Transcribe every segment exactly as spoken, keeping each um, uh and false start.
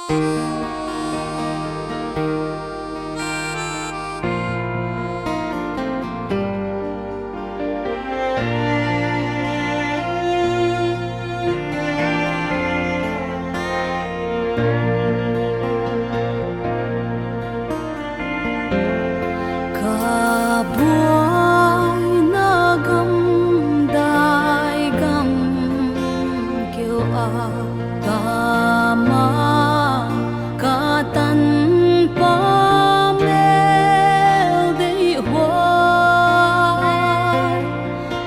Ka buaina gam dai gam keu a ka mah ka tanpa mel deih huai.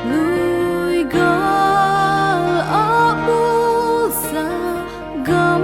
Lui gal a bulsa gam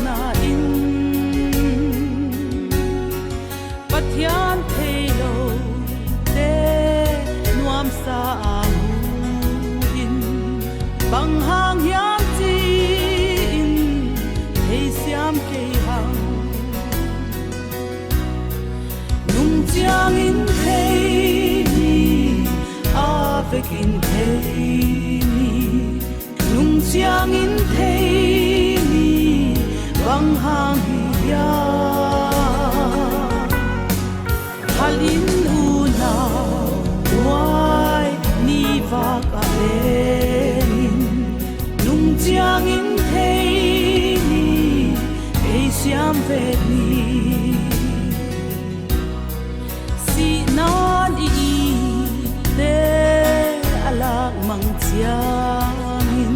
na in, Pathian theiloute nuamsa a mu in, bang hang hiam chi in theisiam kei hang. Nung chiangin thei ni, a vekin thei ni. Nung chiangin thei ni, bang hang hiam. Phal in unau, huai ni vak a leng in. Nung chiangin thei ni, theisiam vek ni. Sihna'n i itte a lak mang chiangin,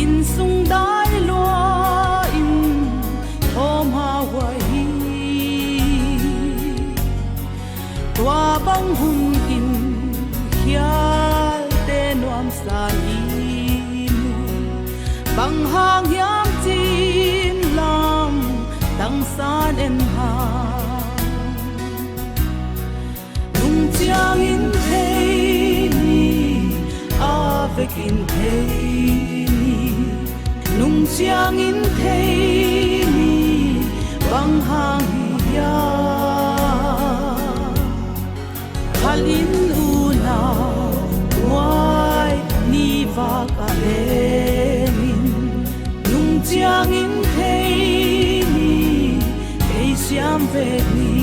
innsung dai lua in thawmhau ahi. Tuabang hun in khialte nuamsa i mu, bang hang hiam chin lam tangsan en hang. Nung chiangin thei ni, a vekin thei ni. Nung chiangin thei ni, bang hang hiam. Phal in unau, huai ni vak a leng in. Nung chiangin thei ni, theisiam vek ni.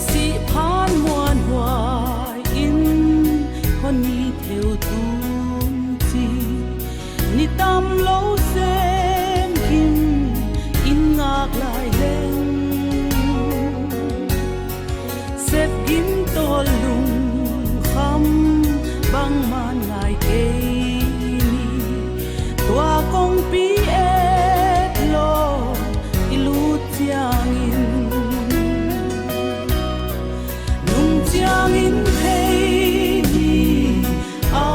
Sihphan muanhuai in hon ni theu tum chi, ni tamlou semkim in ngak lai leng. Sepgim toh lungkham bangmah ngai kei ni. Tua kongpi etlou i lut chiangin, nung chiangin thei ni, a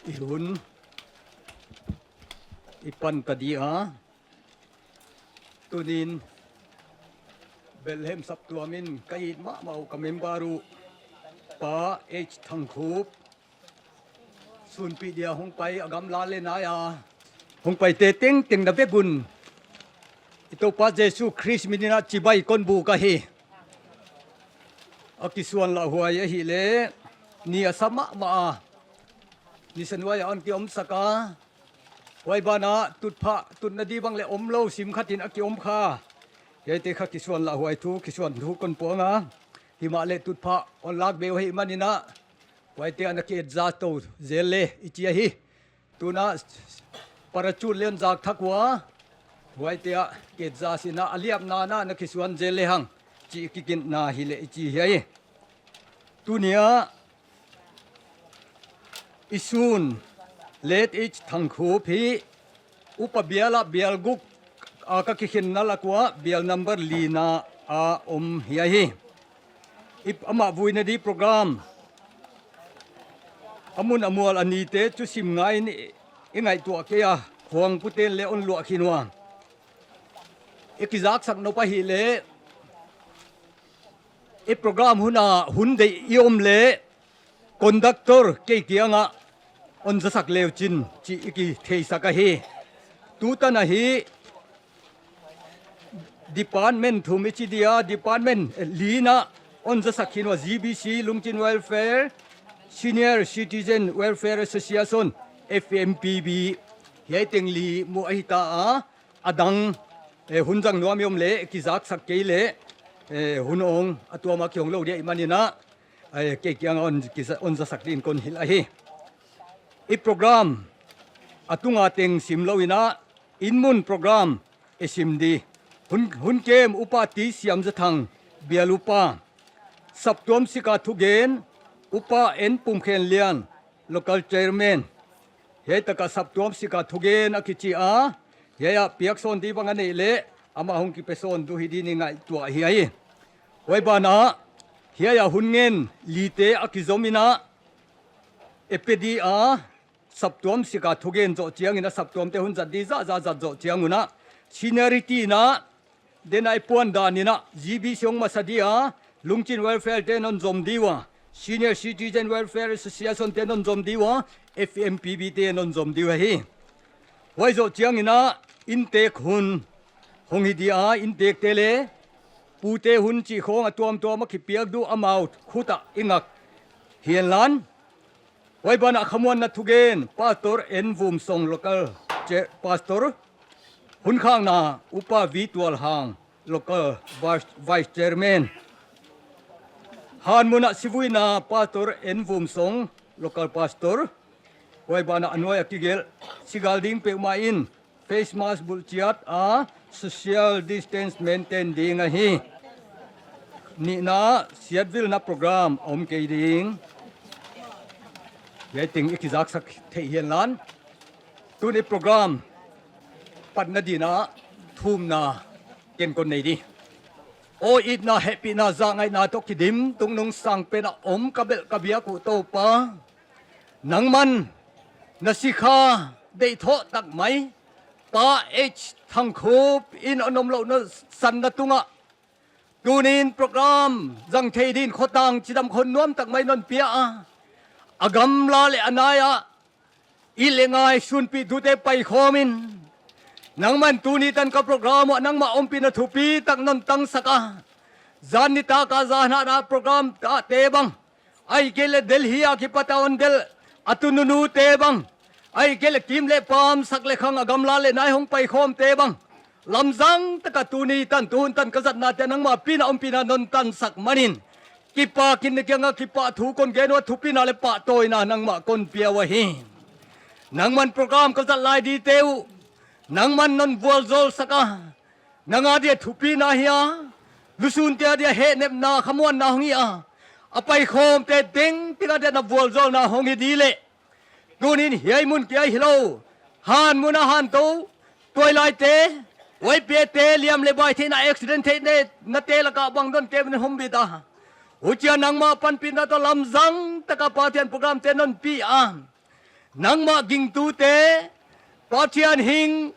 I hun i pan ta di a. Tunin Bethlehem saptuam in ka it mahmah uh ka member uh Pa H Thangkhup, sunpi dia hong pai a gamla le nai a hong pai te tengteng na vek un i Toupa Jesu Khrist min in a chibai kon buk ahi. A kisuan lauhuai ahihleh ni a sa mahmah a, ni sa nuai a hon kiomsak a, huai banah tutphah tutna di bang le omlou sim khat in a kiom kha. Hiaite kha kisuan lauhuai thu, kisuan thu kon puang a, himahleh tutphah hon lak be uh ahihman in a, huaite ana ki et za tou zel le i chi ahi. Tuna parachute le hon zak thak ua, huaite a ki et za sin a, a liapna na na kisuan zel le hang chih kiginna hileh i chi hi ahi. Tuni a i sun Late H Thangkhup hi upa bial ah bial guk a ka kikhenna lak ua bial number lina a om hi ahi. I, amah vuina di program a mun a mual a nite chu sim ngai in i ngaihtuah kei a, khuang puten le hon luah khin ua. I kizaksak nop ahihleh i program hun a hun deih i om leh conductor kei kiangah hon zasak leu chin chih i kitheisak ahi. Tutan ahi department thum i chi dia, department, eh, lina hon zasak khin ua, G B C, Lungchin Welfare, Senior Citizen Welfare Association, F M P B, hiai teng li mu ahi ta a, a dang, eh, hun zang nuam i om leh kizaksak kei leh, eh, hun ong a tuam a kihong lou dia ahihman in a, eh, kei kiangah hon kiza-, hon zasak din kon hilh ahi. I program a tunga teng sim lou in a, inn mun program i sim di. Hun, hun kem upa T Siamzathang, bial upa. Saptuam sik a thugen upa N Pumkhenlian, local chairman. Hiai tak a saptuam sik a thugen a kichi a, hiai a piak sawn di bang a neih leh amah hong kipe sawn di hi din i ngaihtuah hi ahi. Huai banah hiai a hun ngen lite a kizom in a, i pe di a, saptuam sik a thugen zoh chiang in a, saptuam te hun zat di zahzah zat zoh chiang un a, seniority in a, den a i puan dan in a, G B C hong masa di a, Lungchin Welfare te'n hon zom di ua, Senior Citizen Welfare Association te'n hon zom di ua, F M P B te'n hon zom di ua hi. Huai zoh chiang in a, inntek hun hong hi di a, inntek te le pute hun chih khawng a tuamtuam a kipiak di uh amau khut ah i ngak hi'n lan. Huai banah khamuanna thugen Pastor N Vumsong, local chair, pastor. Hun khakna upa V Tualhang, local vice, vice chairman. Han mun a sivuina Pastor N Vumsong, local pastor. Huai banah a nuai a kigelh sigal ding peuhmah in face mask bulh chiat a, social distance maintain ding ahi. Nihna siatvilna program a om kei ding. Hiai teng i kizaksak theih hi'n lan. Tuni program patna din a thumna ken kon nei di. Aw itna hehpihna zahngaihna toh kidim tungnung sangpen a om ka belh ka biak uh Toupa, nangman na sikha deih thoh tak mai Pa H Thangkhup in a nomlouhna sanna tungah tunin program zang thei din khotang chidam khon nuam tak mai non pia a, a gamla leh a nai ah i le ngai sunpi dute paikhawm in, nangman tuni tan ka program ah nangmah ompihna thupi tak non tangsak a, zan nitak a zan hahna program ah te bang, ahihkeileh Delhi a kipat a hon delh a tununu te bang, ahihkeileh kim leh pam, sak leh khang a gamla leh nai hong paikhawm te bang, lamzang taka tuni tan tuhun tan ka zatna te nangmah pina ompihna non tangsak man in, kipak in na kiang a kipahthu kon gen ua, thupina leh pahtawina nangmah kon pia uhi. Nangman program ka zat lai dite uh nangman non vualzawlsak a, nang a dia thupina hi a, lusunte a dia hehnepna khamuanna hong hi a, a paikhawmte tengteng a dia na vualzawlna hong hi di leh, tunin hiai mun kia hilou, han mun a han tou, tuailaite, huai pete liam leh bai theihna accident theihnate lak ah bang non kei min humbit a, huchia nangmah panpihna toh lamzang taka Pathian program te non pi a, Nangmah gingtute, Pathian hing,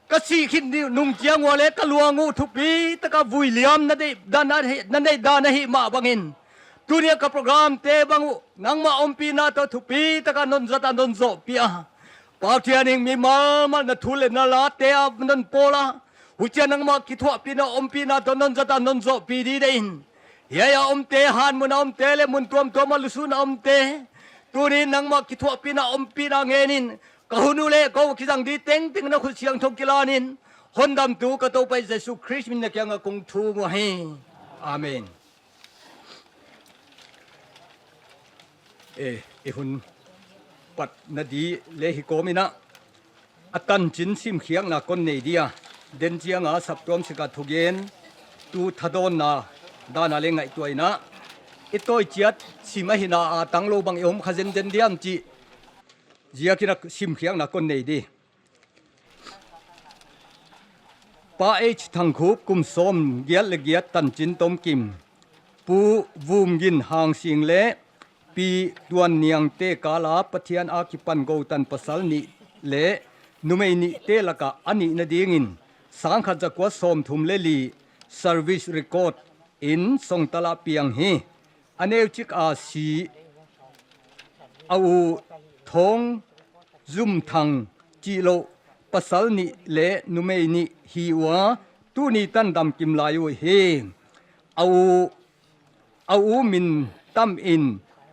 ka sih khit nung chiang ua leh ka luang uh thupi taka vui liam na deih dan ahi, na deih dan ahi mah bangin, tuni a ka program te bang uh nangmah ompihna toh thupi taka non zat a non zohpih a, Pathian hing, mimal mal na thu leh na late a non pawl a, huchia nangmah kithuahpihna ompihna toh non zat a non zohpih di deih in, hiai a omte, han mun a omte leh mun tuamtuam a lusun a omte, tuni nangmah kithuahpihna ompihna ngen in, ka hun uh leh kou kizang di tengteng na khut siangthou kilan in, hondamtu ka Toupa Jesu Khrist min a kiang a kong thum uhi. Amen. Eh, i hun patna di leh hi kawm in a, a tanchin simkhiakna kon nei di a. Den chiang a saptuam sik a thugen, tu thadawnna dan a leh ngaihtuah in a, i tawi chiat sim ahi na a, tanglou bang i om kha zenzen diam chih ziak in a simkhiakna kon nei di. Pa H Thangkhup kum sawmgiat leh giat tanchin tomkim. Pu Vumgin Hangsing leh Pi Tuanniangte kal a Pathian a kipan gou tan pasal nih leh numei nihte lak a a nihna ding in sangkhat zakua sawmthum leh li service record in Songtal ah piang hi. A neuchik a si a u Thongzumthang chihlouh pasal nih leh numei nih hi ua, tuni tan damkim lai uhi. A u, a u min tam in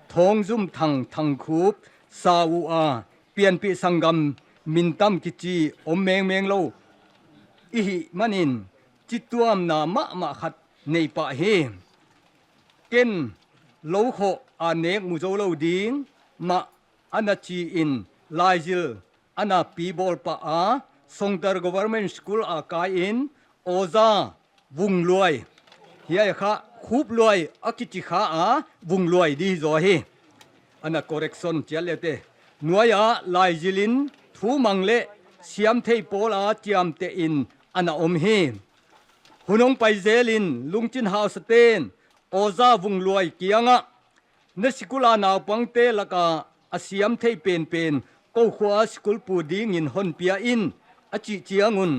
Thongzumthang Thangkhup sa ua, pianpih sanggam min tam kichi om mengmeng lou i hih manin, chituamna mahmah khat nei pah hi. Ken lou khoh a nek mu zou lou ding mah ana chi in, laizil ana pi bawl pah a, Songtal Government School a kai in, Oza Vungluai, hiai kha Khupluai a kichi kha a, Vungluai di zaw hi. Ana correction chiat leh te. Nuai a laizil in thumang leh siamthei pawl a chiamteh in ana om hi. Hun hong pai zel in Lungchin Hausaten Oza Vungluai kiang ah, na sikul a naupangte lak a a siamthei penpen kou khua a sikul pu ding in hon pia in, a chih chiang un,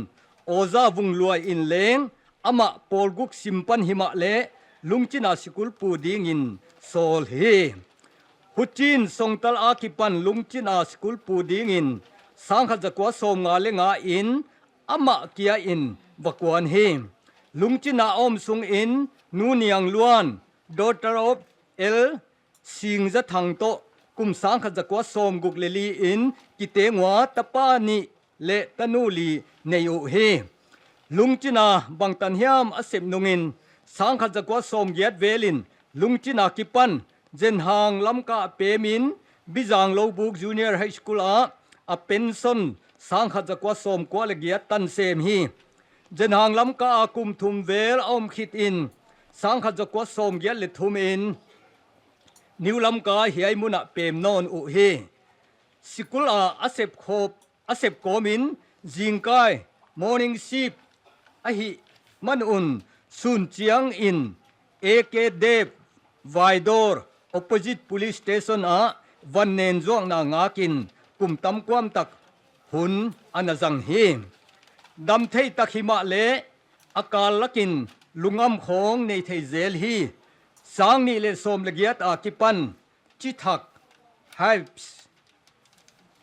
Oza Vungluai in leng amah pawl guk sim pan himahleh Lungchin a sikul pu ding in sawl hi. Huchiin Songtal a kipan Lungchin a sikul pu ding in sangkhat zakua sawmnga leh nga in amah kia in va kuan hi. Lungchin a om sung in Nu Niangluan, daughter of L Singzathang toh kum sangkhat zakua sawmguk leh li in kiteng ua, tapa nih leh tanu li nei uhi. Lungchin a bangtan hiam a sep nung in sangkhat zakua sawmgiat vel in Lungchin a kipan Zenhang Lamka a pem in Bizang Loubuk Junior High School ah a pension sangkhat zakua sawmkua leh giat tan sem hi. Zenhang Lamka a kum thum vel a om khit in sangkhat zakua sawmgiat leh thum in New Lamka hiai mun ah pem nawn uhi. Sikul a a sep khop, a sep kawm in zingkai, morning shift ahih man un sun chiang in A K Dep, Vaidor, opposite police station ah van nen zuakna ngak in kum tam kuam tak hun ana zang hi. Dam thei tak himahleh a kal lak in lungam khawng nei thei zel hi. Sangnih leh sawm leh giat a kipan chithak, hives,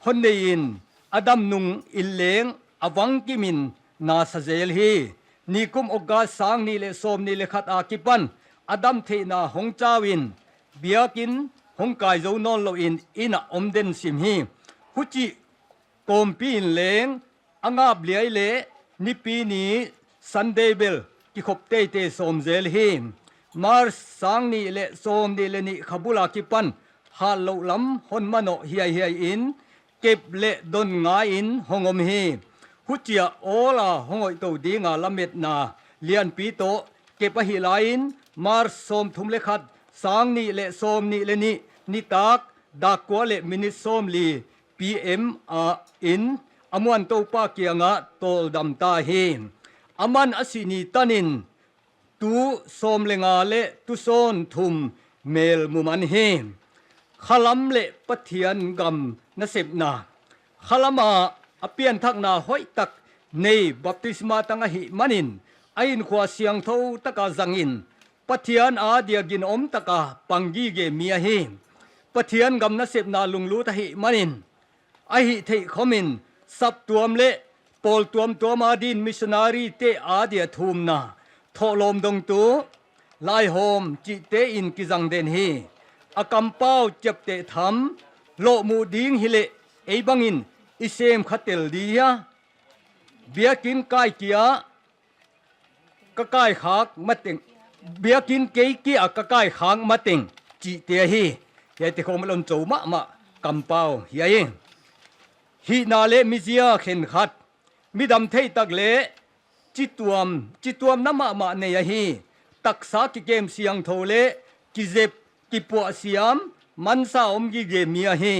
hon nei in a dam nung in leng a vangkim in na sa zel hi. Nikum August sangnih leh sawmnih leh khat a kipan a dam theihna hong chau in biakin hong kai zou nawn lou in inn ah om den sim hi. Huchih kawmpi in leng a ngap liai leh nipi ni Sunday bel kikhop teitei sawm zel hi. March sangnih leh sawmnih leh nih kha bul a kipan hat louh lam hon manoh hiaihiai in kep leh don ngai in hong om hi. Huchia awl a hong hoihtou ding a lametna lianpi toh kep ahih lai in March sawmthum leh khat sangnih leh sawmnih leh nih nitak dak kua leh minute sawmli P M ah in a muan Toupa kiangah tawldam ta hi. Aman a sih ni tan in tu sawm leh nga leh tu sawmthum mel mu man hi. Khalam leh Pathian gam nasepna, khalam a a pianthakna hoihtak nei baptisma tang ahih manin, a hinkhua siangthou taka zangin, Pathian adia ginom taka pang gige mi ahi. Pathian gam nasepna lunglut ahih manin, ahih theih khomin, saptuam leh pawl tuamtuam adin missionary te adia thumna, thohlawm dongtu, laihawm chihte in kizang den hi. A kampau chepteh tham, lohmuh ding hileh, ei bangin i sem kha tel di hia? Biakin kai kia, ka kai khak mateng, biakin kei kia ka kai khak mateng, chihte ahi. Hiaite khong lon chou mahmah kampau hi ahi. Hihna leh mizia khenkhat, midam theitak leh chituam, chituamna mahmah nei ahi. Taksa kikem siangthou leh kizep, kipuahsiam, mansa om gige mi ahi.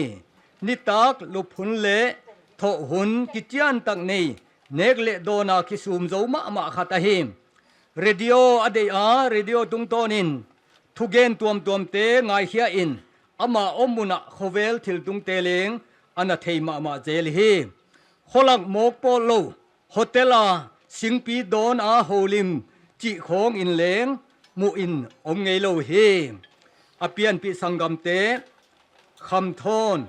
Nitak lup hun leh thoh hun kichiantak nei, nek leh dawna kisum zou mahmah khat ahi. Radio a deih a, radio tungtawnin thugen tuamtuamte ngaikhia in, ama om mun ah khovel thiltungte leng ana thei mahmah zel hi. Kholak mawk pawl lou, hotel a singpi dawn a houlim chih khawng in leng muh in om ngei lou hi. A pianpih sanggamte, Khamthawn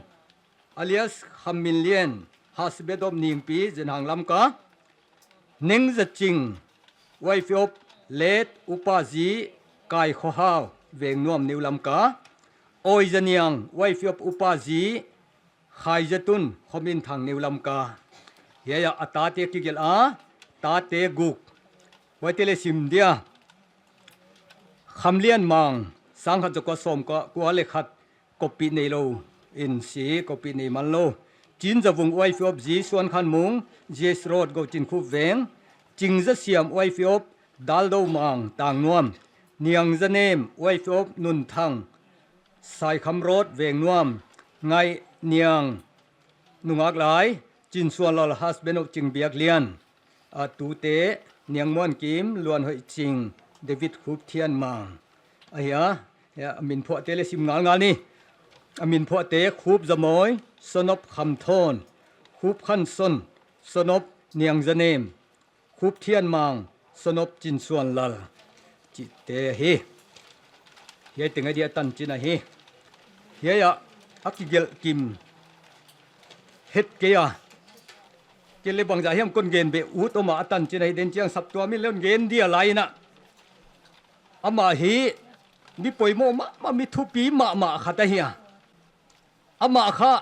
alias Khamminlian, husband of Ningpi, Zenhang Lamka, Nengzaching, wife of late Upa Zi Kai Khohau, Vengnuam, New Lamka, Oizaniang, wife of Upa Zi Khaizatun, Khominthang, New Lamka. Hiai a tate kigelh a, tate guk. Huaite leh sim dia. Khamlianmang, sangkhat zakua sawmkua leh khat, copy neilou in si, copy nei man lou. Chinzavung, wife of Zi Suankhanmung, J S Road, Gouchinkhup Veng. Chingzasiam, wife of Daldoumang, Tangnuam. Niangzanem, wife of Nunthang, Saikham Road, Vengnuam. Ngaihniang, nungak lai, Chinsuanlal, husband of Chingbiaklian. A tute, Niangmuankim, Luanhoihching, David Khupthianmang. Ahia, a min phuahte leh sim ngalngal ni. A min phuahte, Khupzamawi, son of Khamthawn, Khupkhanson, son of Niangzanem, Khupthianmang, son of Chinsuanlal, chihte hi. Hiai teng adia tanchin ahi. Hiai a, a kigelh kim het kei a. Kei leh bangzah hiam kon gen beh ut om a, a tanchin ahi, den chiang saptuam in leng gen dia lai in a. Amah hi mi poimoh mahmah, mi thupi mahmah khat ahi a. Amah kha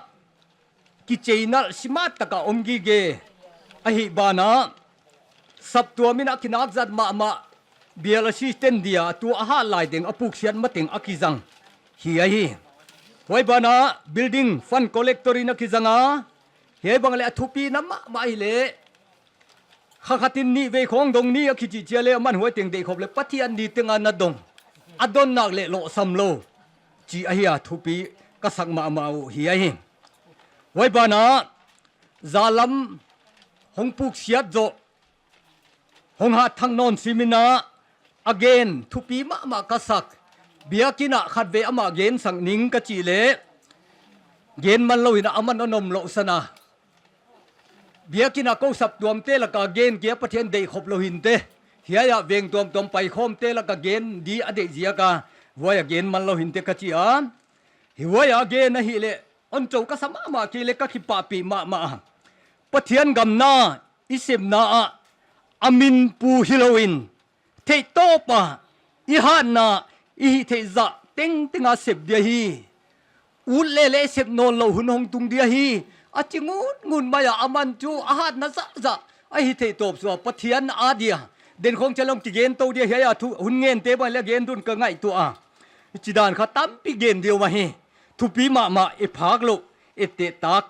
kicheinal simat taka om gige ahih banah, saptuam in a kinak zat mahmah, bial assistant dia tu a hat lai teng a puksiat mateng a kizang hi ahi. Huai banah building fund collector in a kizang a, hiai bang leh a thupina mahmah hileh, kha khatin nih vei khawng dong ni a kichih chia leh, aman huai teng deihkhop leh Pathian ni teng a na dong. A donnak leh lohsam lou, chih ahi a, thupi ka sak mahmah uh hi ahi. Huai banah, zalam hong puksiat zoh, hong hat thak nawn sim in a, a gen thupi mahmah ka sak. Biakinn ah khatvei amah gen sak ning ka chih leh, gen man lou in a, aman a nom louh san a. Biakinn a kou saptuamte laka gen kia Pathian deihkhop lou hinte. Hiai a veng tuamtuam paikhawmte laka gen di a deih ziak a, huai a gen man lou hinte ka chi a. Hi huai a gen ahihleh, hon chou ka sa mahmah kei leh ka kipahpih mahmah a. Pathian gam na i sepna ah, a min pu hilou in, theihtawp a, i hatna, i hihtheih zah tengteng a sep dia hi. Ut leh leh sep nawnlouh hun hong tung dia hi. A chi ngungngun mai a, aman chu a hatna zahzah a hihtheih tawp sua Pathian adia. Den khawng chalong kigen tou dia hiai a thu hun ngente bang leh gen dun ka ngaihtuah a. Chidan kha tampi gen diu mah hi. Thupi mahmah, i phak louh, etteh tak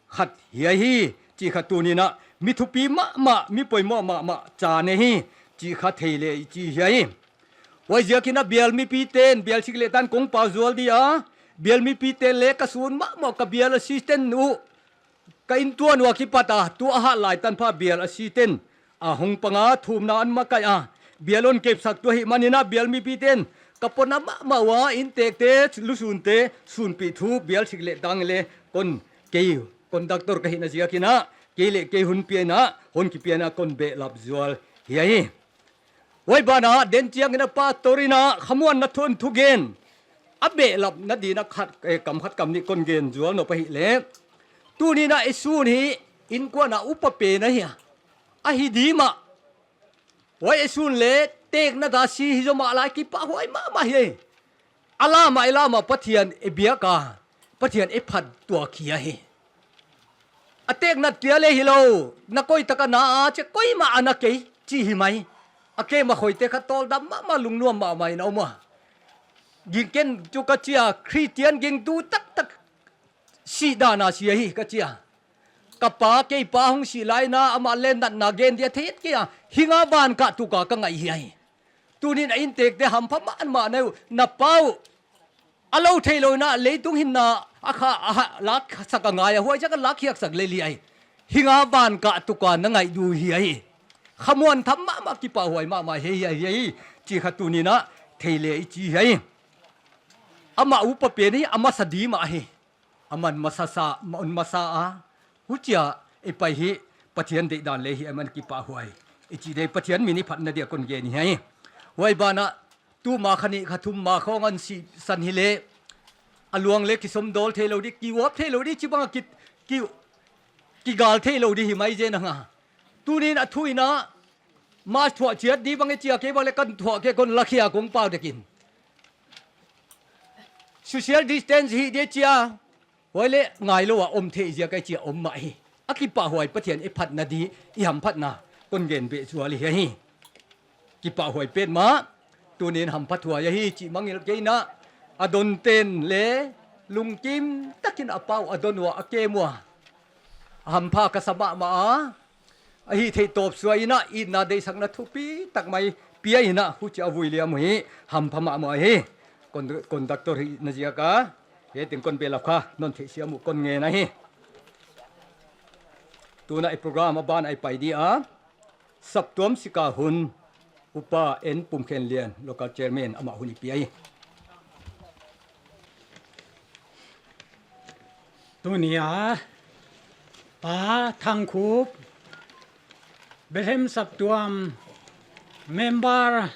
khat hi ahi, chih kha tuni'n a, mi thupi mahmah, mi poimoh mahmah chan ahi, chih kha thei leh i chi hi ahi. Huaiziakin a bial mipite'n, bial sik leh tan kong pau zual dia, bial mipite'n leh ka sun mahmah ka bial assistant uh, ka inntuan ua kipat a, tu a hat lai tanpha bial assistant a hong pang a, thumna an makaih a, bial hon kepsak tu ahih manin a bial mipite'n, ka pona mahmah ua, inntekte, lusunte sunpih thu bial sik leh tang leh kon, kei conductor ka hihna ziakin a, kei leh kei hun piaina, hon kipiaina kon behlap zual hi ahi. Huai banah den chiangin a pastor in a khamuanna thu thugen, a behlapna dingin a khat, eh, kam khat kam nih kon gen zual nop ahihleh, tuni'n a i sun hi innkuan a upa pen ahi a, ahi di mah. Huai i sun leh tekna a si hi zaw mah lai, kipahhuai mahmah hi. A lam a, i lam a Pathian i biak a, Pathian i phat tuak hi ahi. A tekna tia leh hilou, na koi tak a na a, chi koimah a na kei, chi hi mai. A kei ma khoite kha tawldam mahmah, lungnuam mahmah in a om a. Gingtu ka chi a, Christian gingtu taktak sih dan a si ahi ka chi a. Ka pa, kei pa hong sih lai in a, amah leh natna gen dia thei kei a, hiai a van kah tuk a ka ngaih hi ahi. Tuni'n a inntekte hampha mahmah na uh, na pa uh a lou theilou in a, leitung hinna a kha, a ha, laksak a ngai a, huaiziak a lakkhiaksak lel hi ahi. Hiai a van kah tuk a na ngaihdan hi ahi. Khamuan tham mahmah, kipahhuai mahmah hi ahi, hi ahi, chi kha tuni'n a thei leh i chi hi ahi. Amah upa pen hi, a masa di mah hi. Aman masa sa, aman masa a, huchia i pai hi, Pathian deihdan leh hi, aman kipahhuai. I chih ding, Pathian min i phatna dia kon gen hi ahi. Huai banah, tuma kha nih kha thum ma khawng a sisan hileh, a luang leh kisomdawl theilou di, kiuap theilou di, chibang a ki, ki, kigal theilou di hi mai zen a nga. Tuni'n a thu in a, mask thuah chiat di bang i chi a, kei bang leh kan thuah kei, kon lakhia kong pau dekin. Social distance hi di chi a, huai leh ngailou a om theih ziak a i chi a om mah hi. A kipahhuai Pathian i phatna di, i hamphatna kon gen beh zual hi ahi. Kipahhuai petmah, tuni'n hampha thuai ahi chih mangngilh kei in a, a donten leh lungkim takin a pa uh a don ua, a kem ua, hampha ka sa mahmah a. A hihtheih tawp suah in a, itna deihsakna thupi tak mai pia in a, huchia vui liam uh hi, hampha mahmah hi. Kon, conductor hihna ziak a, hiai teng kon behlap kha non theih siam uh kon ngen ahi. Tuni'n a i program a ban a i pai di a, saptuam sik a hun, Upa N Pumkhenlian, local chairman, amah hun i pia hi. Tuni a Pa Thangkhup, Bethlehem saptuam member,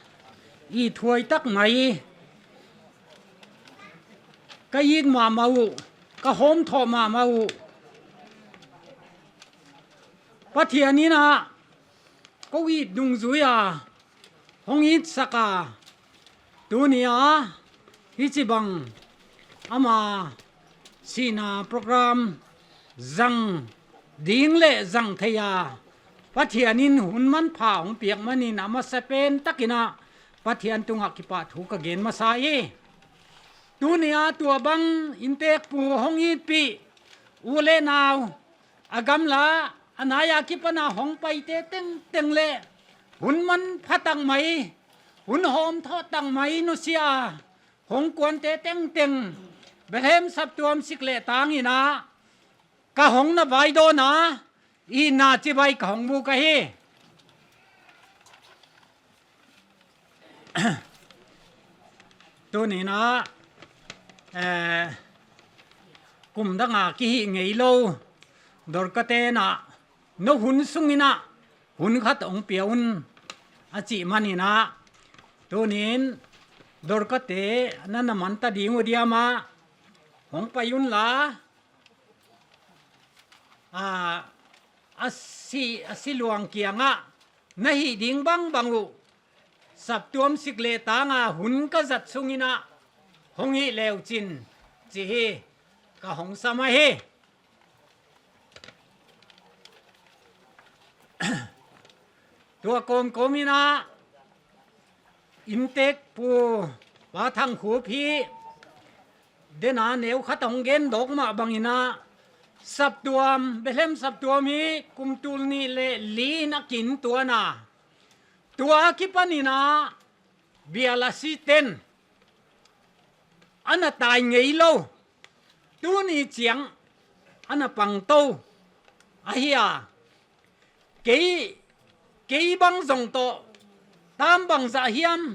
i thuai tak mai, ka it mahmah uh, ka hawmthawh mahmah uh. Pathian in a kou it dungzui a hong itsak a, tuni a hichibang ama sihna program zang ding leh zang thei a, Pathian in hun manpha hong piak manin a masapen takin a Pathian tungah kipahthu ka gen masa hi. Tuni a tuabang inntekpu hong itpih u leh nau, a gamla a nai a kipan a hong paite tengteng leh hun manpha tak mai, hun hawmthawh tak mai nusia a hong kuante tengteng, Bethlehem saptuam sik leh tang in a ka hong na vaidawn a, itna chibai ka hong buk ahi. Tuni in a, eh, kum dang a kihih ngeilou Dorkate'n a, nou hun sung in a hun khat hong pia un, a chih manin a, tuni'n Dorkate na na man ta ding uh diam a, hong pai un la, a, a si, a si luang kiang a na hih ding bangbang uh saptuam sik leh tang a hun ka zat sung in a hong hih le uchin, chi hi ka hong sam ahi. Tua kawmkawm in a inntekpu Pa Thangkhup hi, den a neu khat hong gen dawk mah bang in a, saptuam, Bethlehem saptuam hi kum tul nih leh li in a kin tuan a, tua akipan in a bial a siten ana tai ngeilou, tuni chiang ana pang tou ahi a. Kei, kei bang zong toh, tam bangzah hiam,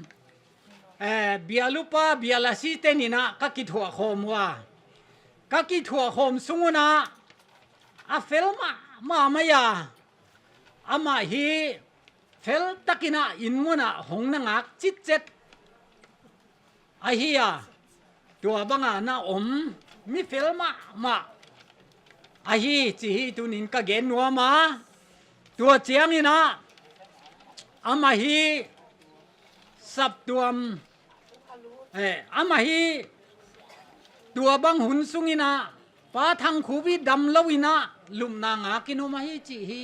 eh, bialupa, bialasi te'n in a ka kithuah khawm ua. Ka kithuah khawm sung un a, a fel mahmah mai a. Amah hi fel takin a inn mun ah hong na ngak chitchet ahi a. Tua bang a na om mi fel mahmah ahi chih hi tuni'n ka gen nuam a. Tua chiangin a, amah hi saptuam, eh, amah hi tua bang hun sungin a, Pa Thangkhup hi damlou in a, lupna ngakin om ahi chih hi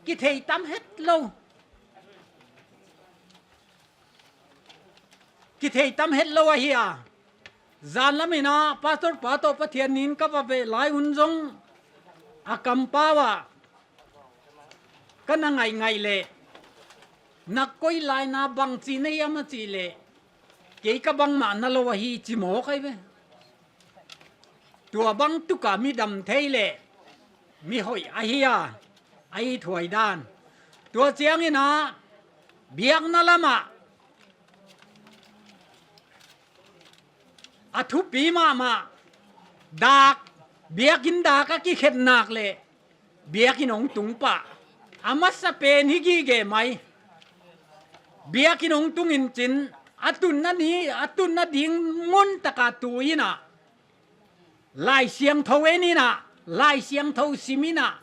kithei tam hetlou. Kithei tam hetlou ahi a. Zan lam in a, Pastor pa toh Pathianni in ka va veh lai hun zong, a kampau ah ka na ngaihngaih leh, na koi lai na bang chi na hiam a chih leh, kei ka bang mah na lou ahi chi mawk ahi ve. Tua bang tuk a mi dam thei leh mi hoih ahi a, ahi thuai dan. Tua chiangin a, biakna lam ah a thupi mahmah, dak, biakin dak a kikhet nak leh biakin hong tung pah, a masa pen hi gige mai. Biakin hong tung in chin, a tunna ni, a tunna ding mun tak a tu in a, Laisiangthou en in a, Laisiangthou sim in a,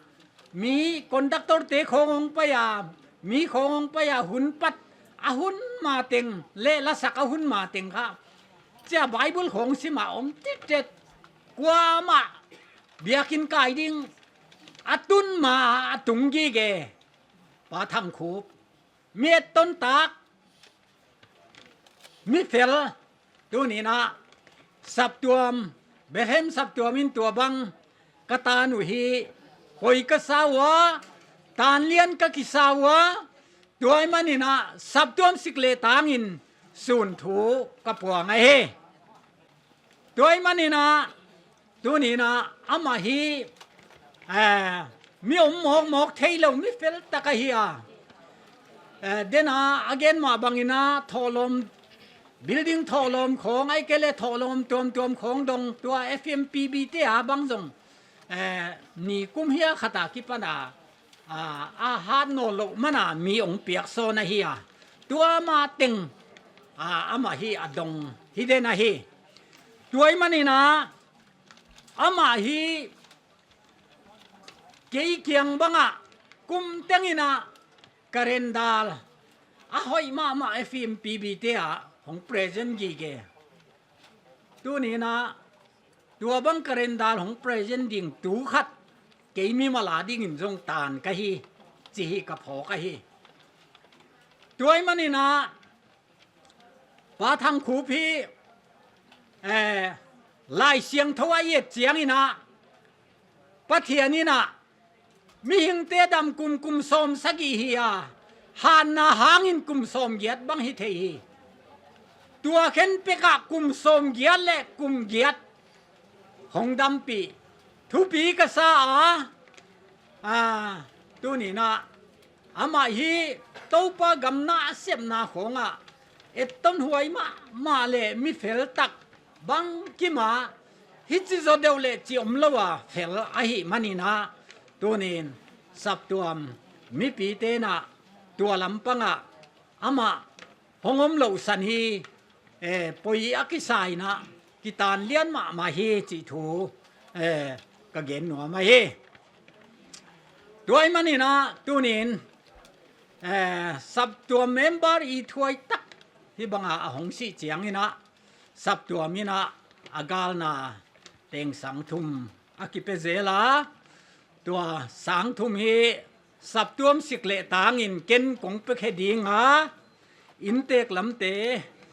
mi conductor te khawng hong pai a, mi khawng hong pai a, hun pat a hun ma teng, leh lasak a hun ma teng kha, chia Bible khawng sim a om titchet. Kuamah biakin kai ding a tun ma a tung gige Pa Thangkhup, mi etton tak, mi fel. Tuni'n a, saptuam, Bethlehem saptuam in tua bang ka tan uhi, koi ka sa ua, tan lian ka kisa ua. Tua ahihmanin a, saptuam sik leh tangin sun thu ka puang ahi. Tua ahihmanin a, tuni'n a, amah hi, eh, mi om mawkmawk theilou, mi fel tak ahi a. Eh, den a, a gen mah bangin a, thohlawm, building thohlawm khawng, ahihkeileh thohlawm tuamtuam khawng dong, tua F M P B te a bang zong, eh, nikum hia khat a kipan a, a, a hat nawnlouh man a mi hong piak sawn ahi a. Tua ma teng, a, amah hi a dong hi den ahi. Tua ahihmanin a, amah hi kei kiang bang a kum tengin a calendar a hoih mahmah F M P B te a hong present gige. Tuni'n a, tua bang calendar hong present ding tu khat, kei mimal a dingin zong tan ka hi, chih hi ka phawk ahi. Tua ahihmanin a, Pa Thangkhup hi, eh, Laisiangthou a i et chiangin a, Pathian in a, mihingte dam kum, kum sawmsagih hi a, hatna hangin kum sawmgiat bang hi thei hi. Tua khenpek a kum sawmgiat leh kum giat hong dampih thupi ka sa a, a, tuni'n a, amah hi Toupa gam nasepna khawng a etton huai mahmah leh mi fel tak bangkim a, hichi zaw deuh leh chi omlou a fel ahihmanin a, tuni'n saptuam mipite'n a, tua lampang a amah hong omlouh san hi, eh, poi a kisa in a, kitan lian mahmah hi chih thu, eh, ka gen nuam ahi. Tua ahihmanin a, tuni'n, eh, saptuam member i thuai tak hi bang a a hong sih chiangin a, saptuam in a, a galna teng sang thum a kipe zel a, tua sang thum hi saptuam sik leh tangin ken kong pe khe ding a, inntek lamte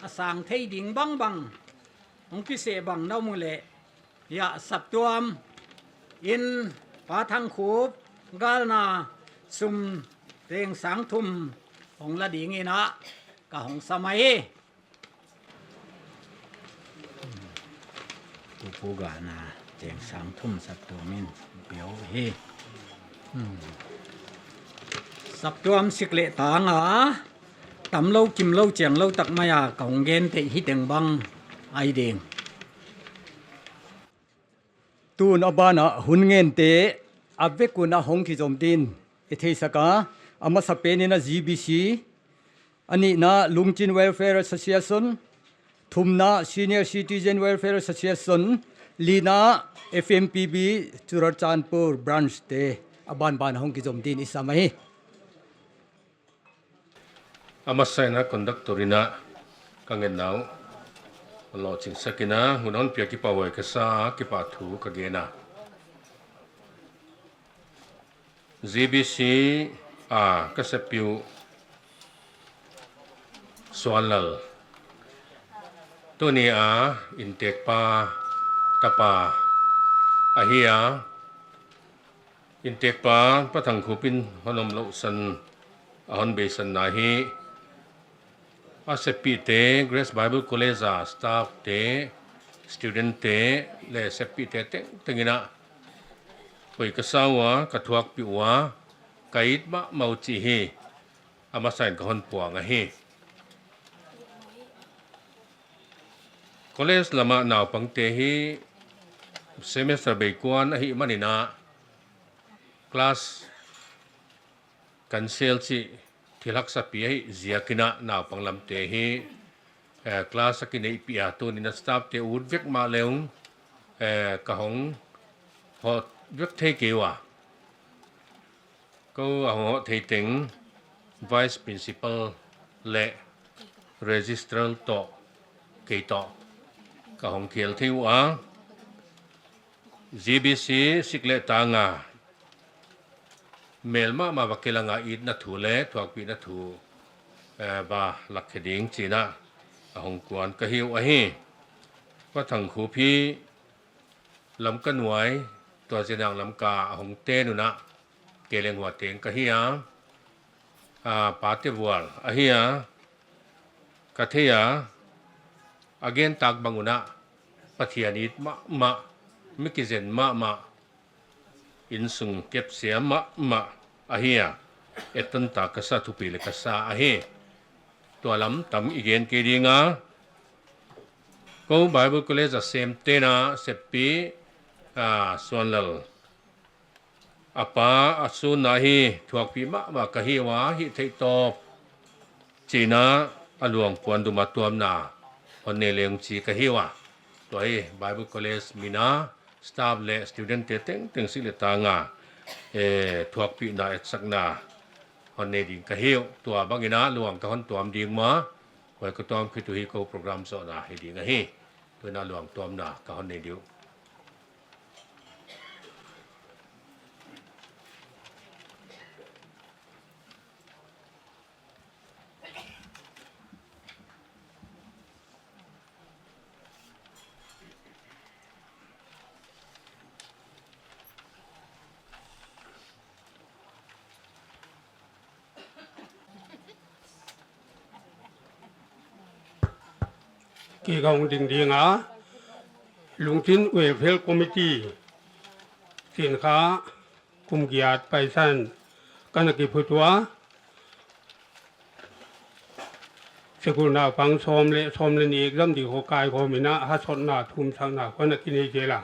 a sang thei ding bangbang hong kiseh bang na om uleh, hiai saptuam in Pa Thangkhup galna sum teng sang thum hong la dingin a ka hong sam ahi. Tupu galna teng sang thum saptuam in pe uh hi. Hmm. Saptuam sik leh tang a, tamlou kimlou chianglou tak mai a ka hong gen theih hi teng bang ahi ding. Tun a ban a hun ngente a vek un a hong kizom din i theisak a, a masapen in a G B C, a nihna Lungchin Welfare Association, thumna Senior Citizen Welfare Association, lina F M P B Churachandpur Branch te a banban hong kizom din i sam ahi. A masa in a conductor in a ka ngetna uh lawhching sak in a, hun hon piak kipahhuai ka sa, kipahthu ka gen a. G B C a ka sepi uh Suanlal tuni a inntekpa tapa ahi a, inntekpa Pa Thangkhup in hon omlouhsan, a hon beisanna hi a seppihte, Grace Bible College a staff te, student te leh seppihte tengteng in a, koi ka sa ua, ka thuakpih ua, ka it mahmah uh chih hi a masa in ka hon puang ahi. College lam a naupangte hi semester bei kuan ahih man in a, class cancel chih thil haksa pi ahih ziak in a, naupang lamte hi, eh, class a kineihpih a, tuni in a staff te ut vek mahle ung, eh, ka hong hoh vek thei kei ua. Kou a hong hoh thei teng Vice Principal leh Registrar toh, kei toh ka hong khel thei ua. G B C sik leh tang a mel mahmah va kilang a, itna thu leh thuakpihna thu, eh, va lak khe ding chi in a, a hong kuan ka hi uh ahi. Pa Thangkhup hi Lamka nuai, tua Zeliang Lamka a hong ten un a, kei leng huai teng ka hi a, a, pate vual ahi a, ka thei a, a gen tak bang un a, Pathian it mahmah, mi kizen mahmah, innsung kepsiam mahmah ahi a, etton tak ka sa, thupi leh ka sa ahi. Tua lam tam i gen kei ding a, kou Bible College a semte'n a seppi, a, Suanlal a pa a sunna hi thuakpih mahmah ka hi ua, hih theih tawp chi in a, a luang puan dum a tuamna hon nei leng chi ka hi ua. Tua hi Bible College min a staff leh student te tengteng sik leh tang a, eh, thuakpihna etsakna hon nei ding ka hi uh. Tua bang in a luang ka hon tuam ding ua, huai ka tuam khit uh hi kou program zohna hi ding ahi. Tua in a luang tuamna ka hon nei ding uh. Kei ka hong ding ding a, Lungchin Welfare Committee, Chin kha kum giat paisan ka na kiphut ua, sikul naupang sawm leh, sawm leh nih exam di khawng kaikhawm in a, haksatna thumsakna khawng a kinei zel a.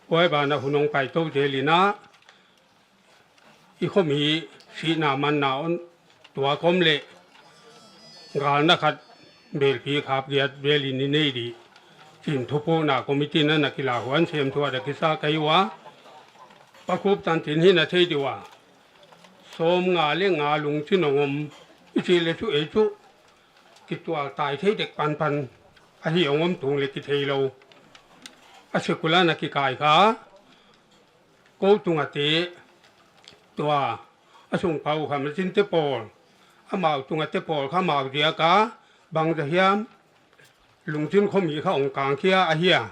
Huai ban a hun hong pai tou zel in a, i khomi sihna manna hon tuak om leh, galna khat belpi khap giat vel in i nei di, chin thupuakna committee in a na kilahuan sem tuah a kisa ka hi ua. Pa Khup tan chin hi na thei di ua. Sawmnga leh nga Lungchin hong om, i chih leh chu ei chu kitual tai thei dek panpan ahi, hong om tung leh kithei lou. A sikul a na kikai kha, kou tung a te, tua, a sung pau kha machine te pawl, amau tung a te pawl kha amau ziak a, bangzah hiam, Lungchin khomi kha hong kang khia ahi a.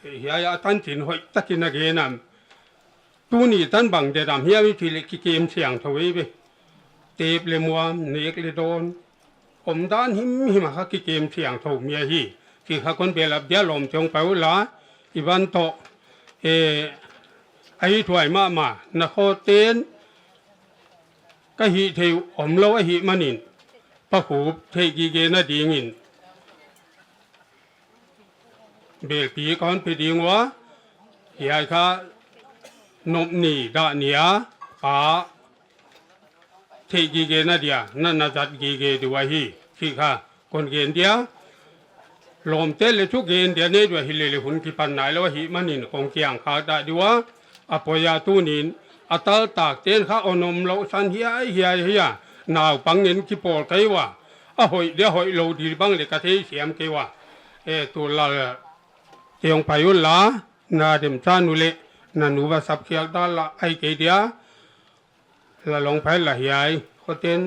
Hiai a tan chin hoih tak in a gen a, tuni tan bang deihdan hiam i chih leh kikem siangthou ei ve. Tep leh muam, nek leh dawn, omdan himhim a kha kikem siangthou mi ahi. Chih kha kon bel a bia lawm chiang pau la, i van toh, eh, a hi tuai mahmah, na khawng ten, ka hih theih uh omlou ahihmanin, Pa Khup theih gigena dingin belpi ka hon pe ding ua, hiai kha nop ni dah ni a, Pa theih gigena dia na na zat gige ding uh ahi, chih kha kon gen dia. Lawmte leh thu gen dia nei ding uh ahi leh leh hun kipan nailou ahihmanin kong kiang khak dah ding ua. A poi a, tuni'n a taltak ten kha hon omlou san hiaihiai hi a, naupang ngen kipawl kei ua. A hoih dia hoihlou di bang leh ka theisiam kei ua. E, tulal, te hong pai unla, na demchan uleh na nu va sap khiak dan la, ahihkeileh la long phai la hiai, khoten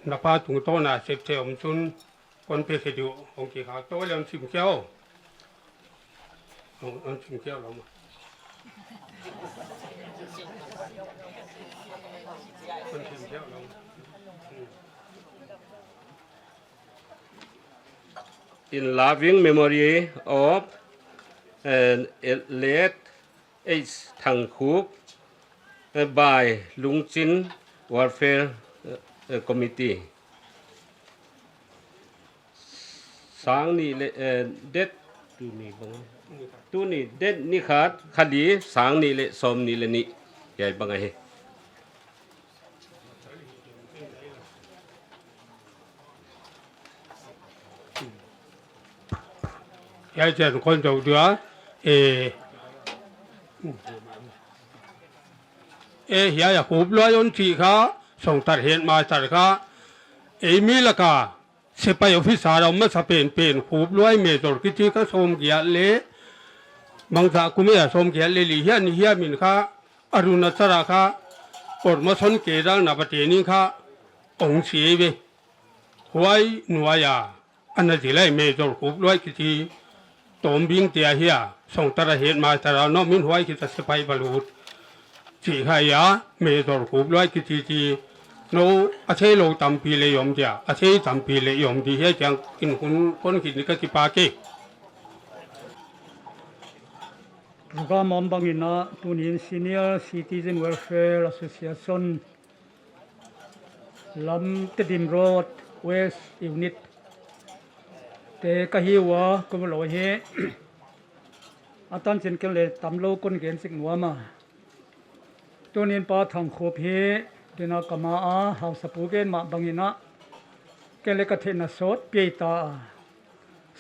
na pa tungtawn a sep theih om chun kon pe khe ding uh, hong kikhak tou leh hon sim khia uh. Hon, hon sim khia uh lou maw. Hon sim khia uh lou maw. In loving memory of, uh, late H Thangkhup, uh, by Lungchin Welfare, uh, uh, Committee. Sang nih leh, uh, date, tuni bang, tuni date ni khat, kha li, sang nih leh sawmnih leh nih, hiai bang ahi. Hiai chiang kon zou ding a, e, e, hiai a Khupluai hon chih kha, Songtar headmaster kha, eimi laka sepai officer a om masa penpen Khupluai Major kichi kha sawmgiat leh, bangzah kum a sawmgiat leh li hiam ni hiam in kha, Arunachal a kha promotion kedal na pa te ni kha hong si ve. Huai nuai a ana zil lai Major Khupluai kichi, Tombing te ahi a, Songtar a headmaster a, nou min huai kichi a sepai va lut. Chih kha ahi a, Major Khupluai kichi chi, nou a theilou tampi leh om dia, a thei tampi leh om di, hiai chiang in hun kon khin di ka kipak e. Program om bangin a, tuni'n Senior Citizen Welfare Association Lam Tedim Road West Unit te ka hi ua, kou lou hi. A tanchin ken leh tamlou kon gen sik nuam a. Tuni'n Pa Thangkhup hi, tuna ka ma a, hausapu gen mah bangin a, ken leh ka theihna sawt piai ta a.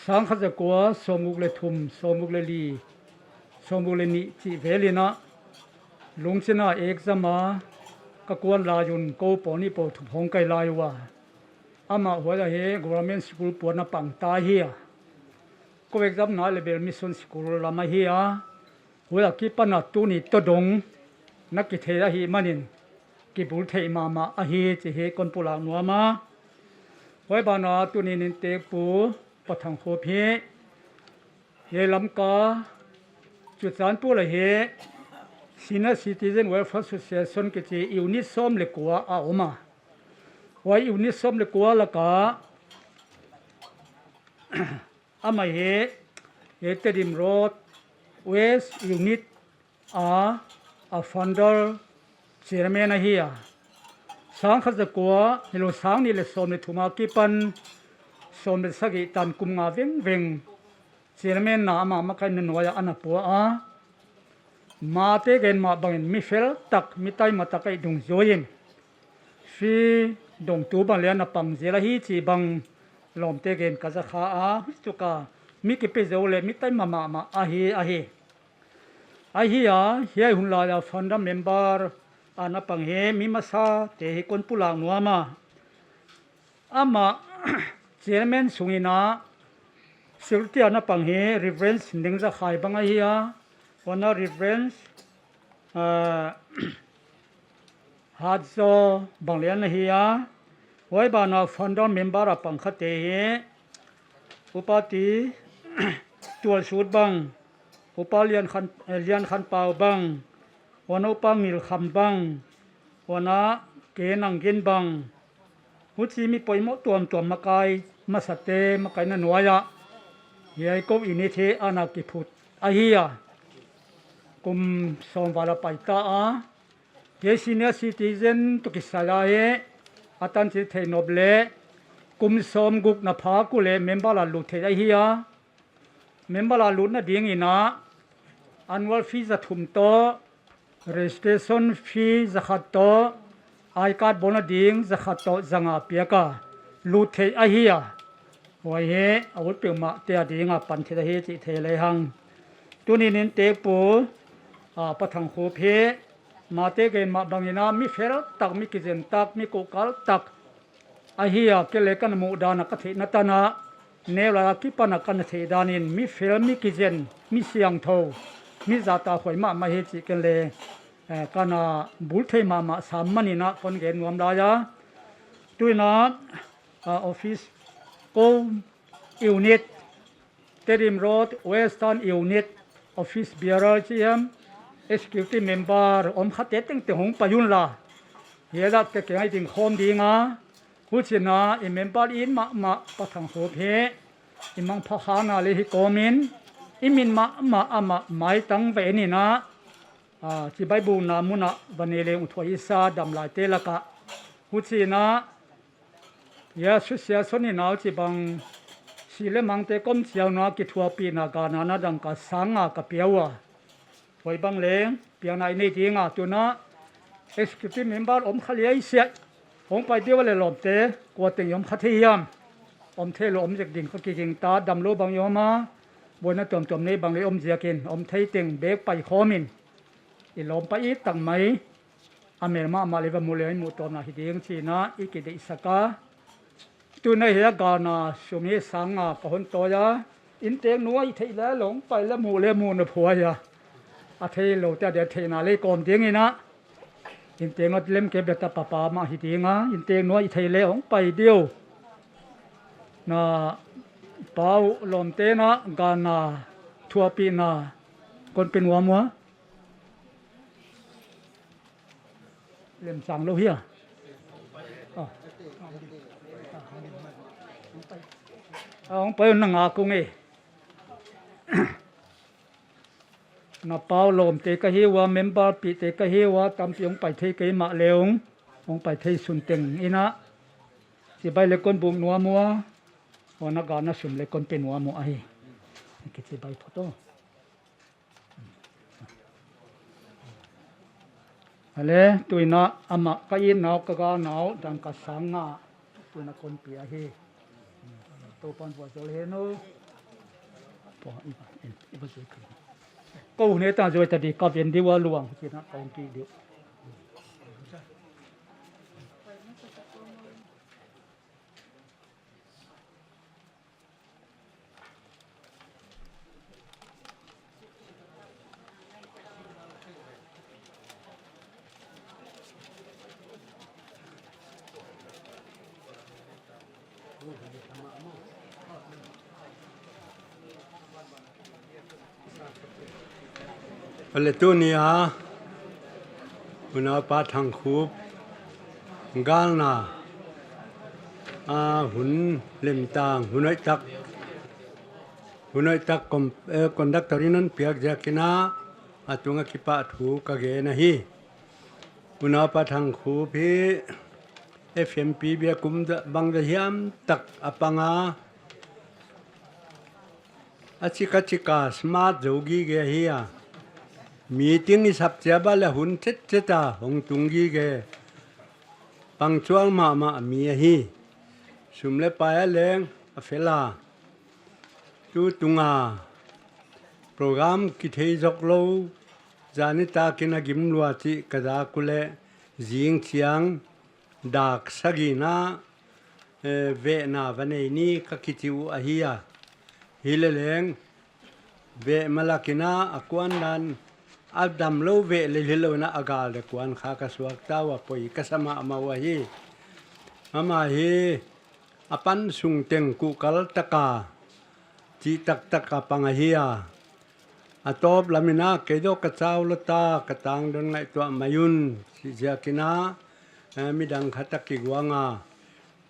Sangkhat zakua, sawmguk leh thum, sawmguk leh li, sawmguk leh nih chih vel in a, Lungchin a exam a, ka kuan lai un kou pawl nih pawl thum hong kai lai ua. Amah huai a hi government school puan a pang ta hi a. Kou exam na leh bel mission school lam ahi a. Huai akipan a tuni todong na kithei ahihmanin kibul theih mahmah ahi chih hi kon pulak nuam a. Huai banah tuni'n inntekpu Pa Thangkhup hi, hiai Lamka Churachandpur a hi Senior Citizen Welfare Association kichi unit sawm leh kua a om a. Huai unit sawm leh kua laka amah hi, hiai Tedim Road West Unit a, a founder chairman ahi a. Sangkhat zakua, hilou sangnih leh sawm leh thum akipan, sawm leh sagih tan kum nga vengveng chairman na amah makaihna nuai a ana pua a. Mate gen mah bangin mi fel tak, mi taima tak a i dungzui in, free dongtu bang leh ana pang zel ahi chih bang lawmte gen ka za kha a, huchi tuka mi kipe zou leh mi taima mahmah ahi, ahi. Ahi a, hiai hun lai a founder member ana pang hi mi masate hi kon pulak nuam a. Amah chairman sungin a, secretary ana pang hi Reverend Nengzakhai bang ahi a, huan a Reverend, ah, Hatzaw bang leh ana hi a, huai banah founder member a pang khate hi, Upa T Tualsut bang, Upa Liankhan, eh, Liankhanpau bang, huan a Upa Ngilkham bang, huan a K Nanggin bang, huchi mi poimoh tuamtuam makai, masate makaihna nuai a, hiai kou unit hi ana kiphut ahi a. Kum sawm val a pai ta a. Hiai senior citizen toh kisai a hi, a tan chih theih nop leh, kum sawmguk na pha kul leh member a lut theih ahi a. Member a lutna dingin a, annual fee za thum toh, registration fee za khat toh, I card bawlna ding za khat toh za nga piak a, lut theih ahi a. Huai hi a ut peuhmah te a ding a pan theih ahi chih thei lehang. Tuni'n inntek pu, a, Pa Thangkhup hi, mate gen mah bangin a mi fel tak, mi kizen tak, mi kuhkal tak ahi a, kei leng ka na muh dan a ka theihna tan a, neu lai a kipan a ka na theih dan in mi fel, mi kizen, mi siangthou, mi zahtakhuai mahmah hi chih kei leng, eh, ka na bul thei mahmah sam manin a kon gen nuam lai a. Tuin a, a, office kou unit, Tedim Road Western Unit Office Bearer chih hiam, Executive Member om kha te tengteng hong pai un la. Hiai lak te kei ngai ding khawm ding a. Huchiin a i member i mahmah Pa Thangkhup hi, i mangpha kha na leh hi kawmin, i min mahmah amah maitang va en in a, a, chibai bukna mun ah va nei leng uh thupi i sa damlai te lak ah. Huchiin a, hiai association in a huchibang si leh mangte kom chiang na kithuahpihna galna na dangka sang nga ka pia ua. Huai bang leng piakna i nei ding a, tuin a executive member om kha liai siah. Hong pai diu leh lawmte, kua teng i om kha thei hiam? Om theilou om zek ding ka kiging ta, damlou bang i om a, buaina tuamtuam nei bang leng om ziakin, om thei teng bek pai khawmin, i lawm pai i tak mai, a mel mahmah leh va mu leh i muh tawpna hi ding chiin a i kideihsak a. Tuin a hiai galna sum hi sang nga ka hon tawi a. Inntek nuai theih leh hong pai leh mu leh muhna phuai a. A theilou te a dia theihna leh kawm dingin a, inntek nuai lem kei bek ta papa mah hi ding a. Inntek nuai theih leh hong pai diu. Na pau lawmte na galna thuahpihna kon pe nuam ua. Lemchang lou hia. Ah. Ah, hong pai un na nga kung e. Na pau lawmte ka hi ua, member pihte ka hi ua, tampi hong pai thei kei mah leng, hong pai thei sun teng in a, chibai leh kon buk nuam ua, huan a galna sum leh kon pe nuam ua ahi. Kichibai phot aw. Ale, tuin a amah ka itna uh, ka galna uh, dangka sang nga, tuin a kon pe ahi. Toupan vualzawl hen aw. Pua, i va, i va zui ka. Kou ne ta zui ta di ka ven di ua luang, chiin a kong ki di. Ale tuni a, Unaupa Thangkhup galna a hun lemtang, hun hoihtak, hun hoihtak com-, eh, conductor in hon piak ziakin a, a tung a kipahthu ka gen ahi. Unaupa Thangkhup hi F M P B a kum za-, bang za hiam tak a pang a, a chik a chik a smart zou gige ahi a. Meeting i sap chiang bang leh hun chetchet a hong tung gige. Punctual mahmah mi ahi. Sum leh pai a leng a fel a. Tutung a program kithei zok lou, zan nitak in a gim lua chih ka zak uleh, zing chiang dak sagihna, eh, vehna va nei ni ka kichi uh ahi a. Hileleng, veh ma lak in a kuan dan, a damlou veh leh hilou in a gal leh kuan kha ka suak ta ua, poi ka sa mahmah uh ahi. Amah hi, a pan sung teng kuhkal tak a, chih taktak a pang ahi a. A tawp lam in a kei zaw ka chau lou ta, ka tangdon ngaihtuah mai un, chih ziakin a, eh, midang khat a kiguang a.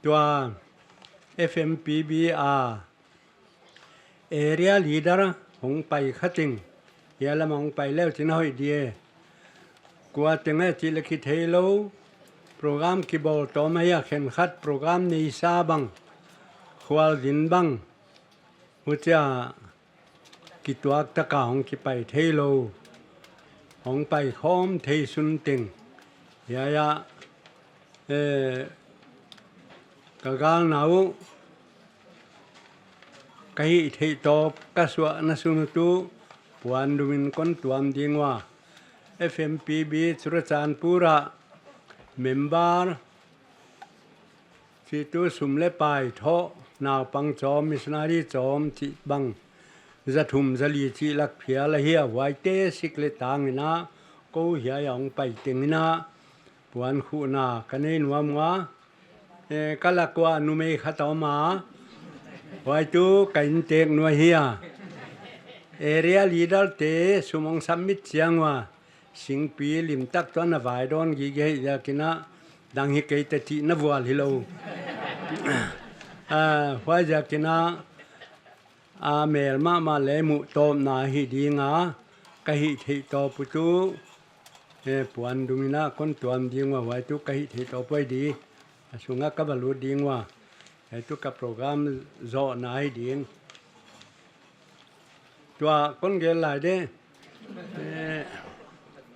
Tua F M P B a area leader hong pai kha ting, hiai lam hong pai leh chin a hoih di e. Kua teng e chih leh kitheilou. Program kibawl tawm ahi a, khenkhat program neisa bang, khualzin bang, huchia kituak taka hong kipai theilou, hong paikhawm thei sun teng. Hiai ah, eh, ka galna uh, ka hihtheih tawp ka suahna sun uh tuh puan dumin kon tuam ding ua. F M P B Churachandpur ah member, chih tuh sum leh pai thoh, naupang chawm, missionary chawm chih bang, za thum za li chih lak phial ahi a, huaite sik leh tang in a, kou hiai a hong pai teng in a, puan khuhna ka nei nuam ua. Eh, ka lak ua numei khat om a, huai tuh ka inntek nu ahi a. Area leader te sum hong submit chiang ua, singpi limtak tuan a vai dawn gige hi ziakin a, dang hi kei ta chihna vual hilou. Ah, huaiziakin a, a mel mahmah leh muh tawpna hi ding a, ka hihtheih tawp uh tuh, eh, puan dumin a kon tuam ding ua, huai tuh ka hihtheih tawp uh ahi di. A sung ah ka va lut ding ua, huai tuh ka program zohna hi ding. Tua kon gen lai de, eh,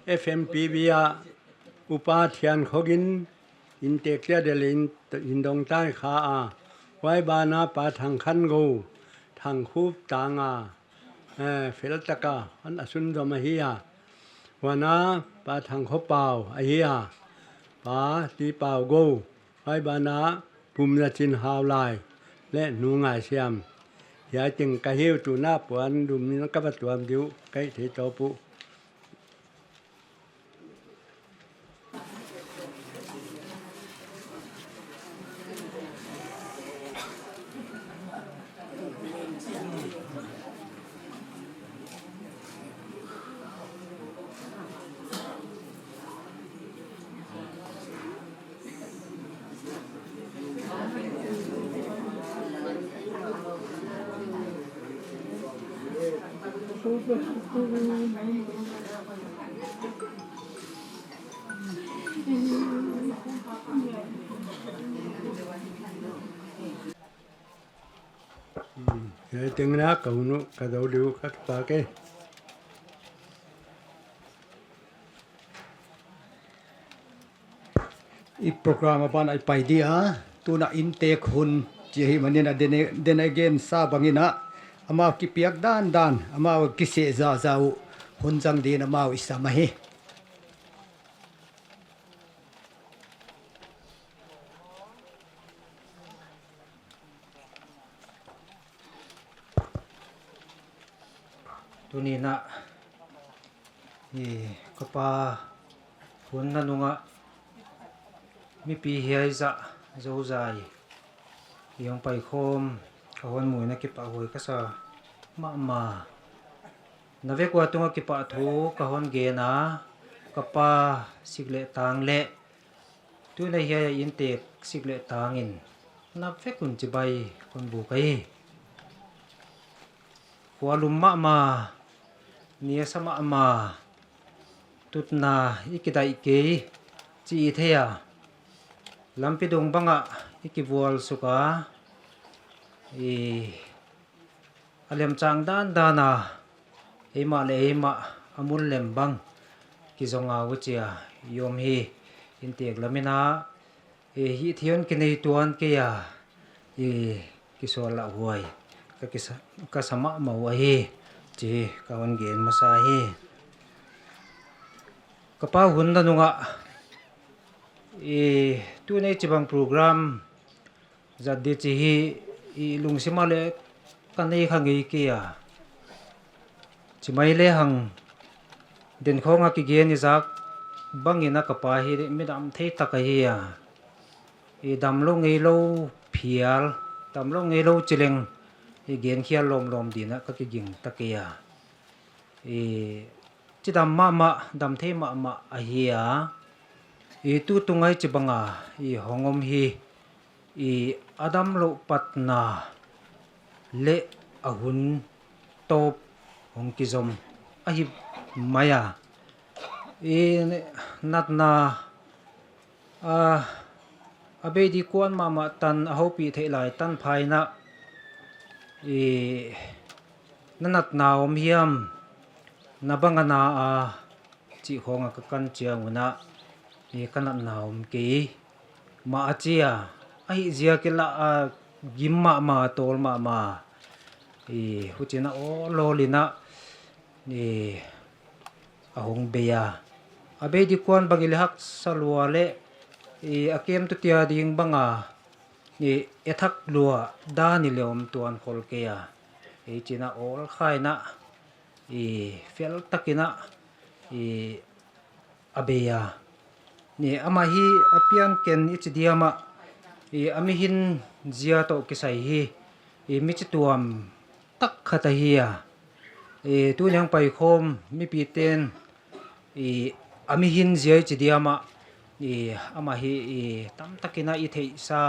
F M P B ah Upa Thian Khogin inntek chiat deuh leh in, in dong tai kha a. Huai ban ah Pa Thang Khan Go, Thangkhup tang a, eh, fel taka hon a sunzom ahi a. Huan a Pa Thang Kho Pau ahi a, Pa Ti Pau Go. Huai ban ah Pum Za Chin Hau Lai leh Nu Ngai Siam. Hiai teng ka hi uh, tuna puan dumin ka va tuam di uh, ka hihtheih tawp uh. Hmm, hiai teng in a ka hun uh ka zou di uh, ka kipak e. I program apan i pai di a, tuna inntek hun chih ahihmanin a, den, den again sa bangin a, amau kipiak dandan, amau kiseh zahzah uh hun zang din amau i sam ahi. Tuni'n a, i, ka pa hunna nung a mipi hiai zah zouzai i hong paikhawm ka hon muh in a, kipahhuai ka sa mahmah. Na vek ua tung a kipahthu ka hon gen a, ka pa sik leh tang leh, tuna hiai a inntek sik leh tang in na vek un chibai kon buk ahi. Khualum mahmah, niasa mahmah, tutna i kidaih kei chih i thei a, lampi dung bang ah i kivual suk a, i, a lemchang dandan a, eimah leh eimah a mun lem bang kizong a, huchia i om hi. Inntek lam in a, i, hihtheih hon kinei tuan kei a, i, kisual lauhuai ka kisa, ka sa mahmah uh ahi, chih ka hon gen masa hi. Ka pa hunna nung a, i, tuni chibang program zat di chih hi i lungsim ah leh ka nei kha ngei kei a. Chi mai lehang, den khawng a kigen i zak bangin a, ka pa hi midam thei tak ahi a. I, damlou ngeilou phial, damlou ngeilou chi leng, i, genkhial lawmlawm din a ka kiging ta kei a. I, chidam mahmah, damthei mahmah ahi a. I, tutung a hichibang a i hong om hi, i, a damlouh patna leh a hun tawp hong kizom ahi mai a. I natna, a, a bei di kuan mahmah tan a houpih theih lai tan phaina, i na natna om hiam, na bang a na a, chih khong a ka kan chiang un a, i ka natna om kei mah a chi a, ahihziak in la a gim mahmah, tawl mahmah, i huchi'n a awl awl in a, i a hong bei a. A bei di kuan bang i le haksa lua le, i a kem tu tia ding bang a, i e thak lua dan i le om tuan khol kei a. I chi'n a awl kha in a, i fel tak in a, i a bei a. Ni ama hi a pian ken i chi diam a, i a mihing zia toh kisai hi, i mi chituam tak khat ahi a. I tuni a hong paikhawm mipite'n, i a mihing zia i chi diam a, i ama hi, i tamtak in a i theihsa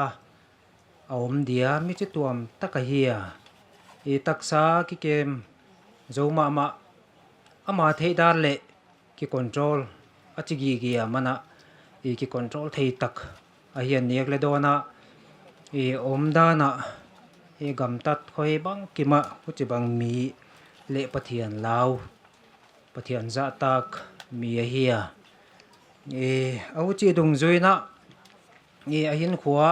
a om dia, mi chituam tak ahi a. I taksa kikem zou mahmah, ama theih dan le ki control a chi gige a, mana i ki control thei tak ahi a, nek le dawn a, i om dan a, i gamtat khoi bang kim a, huchibang mi le Pathian lau, Pathian zahtak mi ahi a. I a huchi dungzui in a, i a hinkhua,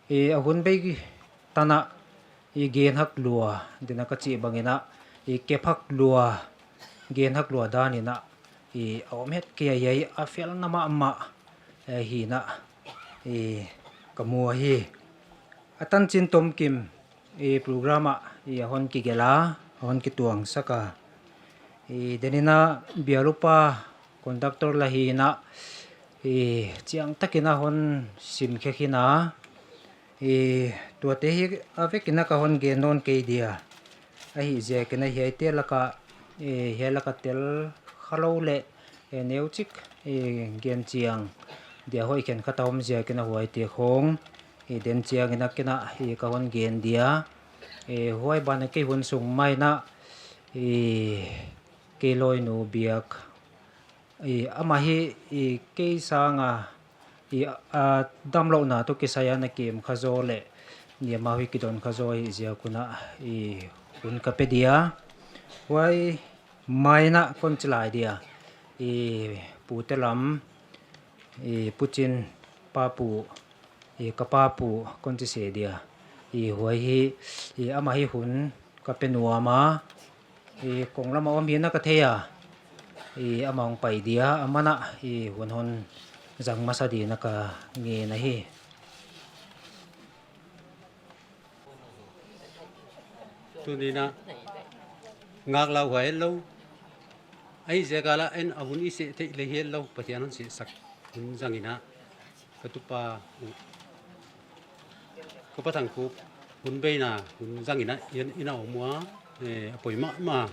i a hun bei tan a, i gen hak lua din a ka chih bang in a, i kep hak lua, gen hak lua dan in a, i a om het kei a, i a felna mahmah, eh, hi in a, i ka mu ahi. A tanchin tomkim, i program a, i a hon kigelh a, a hon kituangsak a. I den in a bial upa conductor la hi in a, i chiang tak in a hon sim khe khin a. I tuate hi a vek in a ka hon gen nawn kei dia. Ahihziak in a hiaite lak a, i hiai lak a tel kha lou le, i neuchik, i gen chiang dia hoih khenkhat a om ziak in a huaite khong, i den chiang in a ken a, i ka hon gen dia. I huai ban a kei hun sung mai in a, i kei lawinu biak, i ama hi, i kei sang a, i a damlouhna toh kisai a na kem kha zaw le, ni ama hi kidon kha zaw ahihziak un a, i hun ka pe dia. Huai mai in a kon chi lai dia. I pute lam, i Pu Chin pa pu, i ka pa pu kon chi se dia. I huai hi, i ama hi hun ka pe nuam a, i kong lam a om hi in a ka thei a, i ama hong pai dia, aman a i hun hon zang masa ding in a ka ngen ahi. Tuni in a ngak lau huai lou. Ahihziak a la en a hun i seh theih le hial lou, Pathian hon sehsak hun zang in a. Ka tupa, ka pa Thangkhup hun beina hun zang in a, in a om ua, eh, a poi mahmah.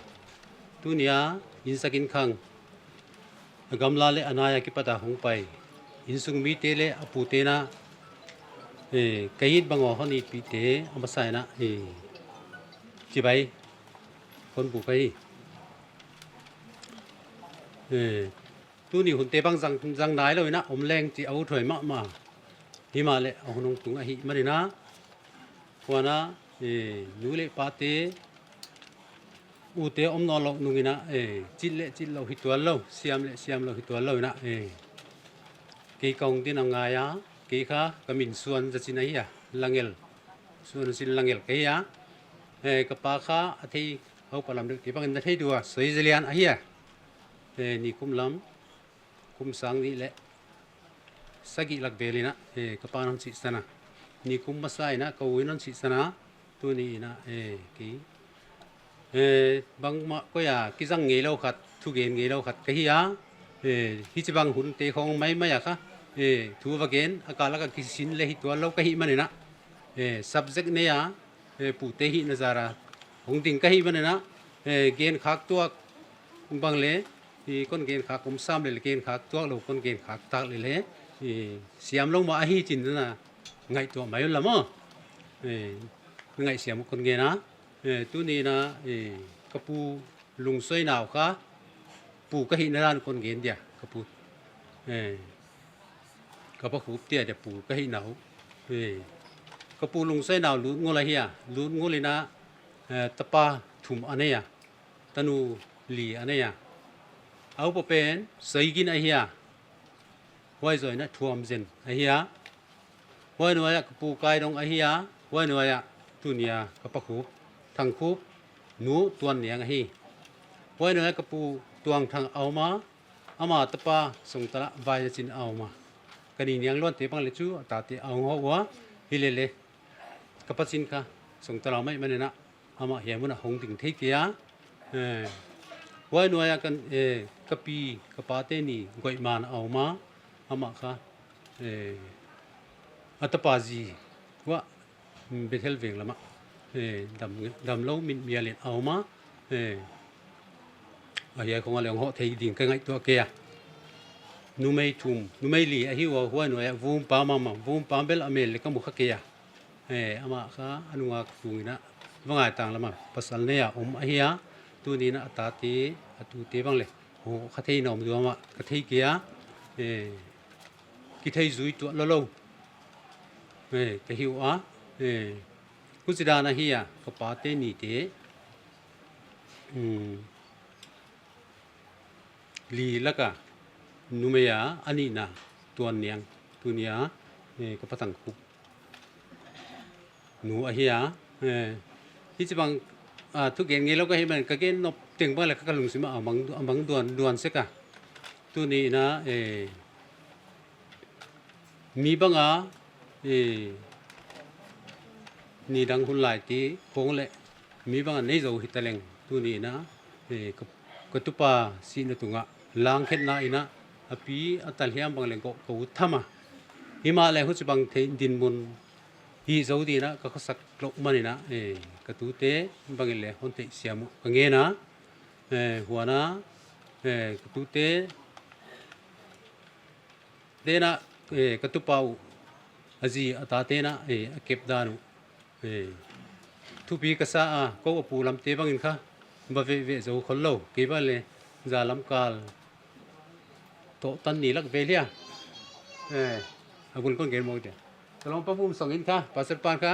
Tuni a, insak inkhang a gamla le a nai a kipat a hong pai. Innsung mite le a pute in a, eh, ka it bang a hon itpihte, a masa in a, eh, chibai kon buk ahi. Eh, tuni hunte bang zang, zang nailou in a om leng chih a ut huai mahmah. Himahleh a hun hong tung ahihman in a, huan a, eh, nu le pate, ute om nawnlouh nung in a, eh, chih le chih lou hi tuan lou, siam le siam lou hi tuan lou in a, eh, kei ka hong din a ngai a, kei kha ka min Suan Za Chin ahi a, Langel, Suan Za Chin Langel ka hi a, eh, ka pa kha a thei, hau pa lam deuh te bang in na thei dua, Soi Za Lian ahi a, eh, nikum lam, kum sang nih le sagih lak vel in a, eh, ka pa'n hon sihsan a. Nikum masa in a ka u in hon sihsan a, tuni in a, eh, kei, eh, bangmah koih a kizang ngeilou khat, thugen ngeilou khat ka hi a, eh, hichibang hunte khong maimai a kha, eh, thu va gen, a kal lak a kisin le hi tuan lou ka hihman in a, eh, subject nei a, eh, pute hihna zar a hong ding ka hihman in a, eh, gen khak tuak bang le, i kon gen khak om sam le le gen khak tuak lou, kon gen khak tak le le, i siam lou mah ahi chi'n na ngaihtuah mai un la maw. Eh, ngaihsiam kon gen a, eh, tuni in a, eh, ka pu Lungsoinau kha, pu ka hihna dan kon gen dia, ka pu. Eh, ka Pa Khup te dia pu ka hihna uh. Eh, ka pu Lungsainau Lutngul ahi a, Lutngul in a, eh, tapa thum a nei a, tanu li a nei a. A upa pen Saigin ahi a, huai zoh in a Thuamzen ahi a. Huai nuai ah ka pu Kaidong ahi a, huai nuai ah tuni a ka Pa Khup, Thangkhup nu Tuanniang ahi. Huai nuai ah ka pu Tuangthang a om a, ama tapa Songtala Vaichin a om a. Ka ni Niangluante bang leh chu a tate a hong hoh ua, hilele ka pachin kha Songtala mai man in a, amah hiai mun ah hong ding thei kei a. Eh, huai nuai ah kan, eh, ka pi, ka pate ni Goihman a om a, amah kha, eh, a tapa zi uah, mm, Bethel veng lam ah, eh, dam, damlou min mial in a om a, eh, a hiai khong ah leng hoh thei ding ka ngaihtuah kei a. Numei thum, numei li ahi ua, huai nuai ah Vumpa mama, Vumpa bel a mel leh ka mu kha kei a. Eh, amah kha a nung ah ka tung in a, Vangaitang lam ah pasal nei a om ahi a. Tuni in a a tate, a tute bang leh hoh kha thei in a om diam ah ka thei kei a. Eh, kithei zui tuah lou lou, eh, ka hi ua. Eh, huchidan ahi a, ka pate nite, mm, li lak a numei a a nihna Tuanniang, tuni a, eh, ka Pa Thangkhup nu ahi a. Eh, hichibang, ah, thugen ngeilou ka hih man, ka gen nop teng bang leh kha ka lungsim ah a mang, a mang duan, duan sek a. Tuni in a, eh, mi bang a, eh, nidang hun lai te khong leh mi bang a nei zou hitaleng, tuni in a, eh, ka, ka tupa sihna tung ah langkhetna in a, a pi a tal hiam bang leh goh ka ut tham a. Himahleh huchibang thei dinmun hih zou ding in a ka khosak lou man in a, eh, ka tute bang in leh hon theihsiam uh ka ngen a. Eh, huan a, eh, ka tute te'n a, eh, ka tupa uh, a zi a ta te'n a, eh, a kep dan uh, eh, thupi ka sa a, kou a pu lam te bang in kha va veh veh zou khol lou, kei bang leh zan lam kal toh tan ni lak vel hia. Eh, a bul kon gen mawk dia. Ka lawmpa Vumsong in kha, Pastor pan kha,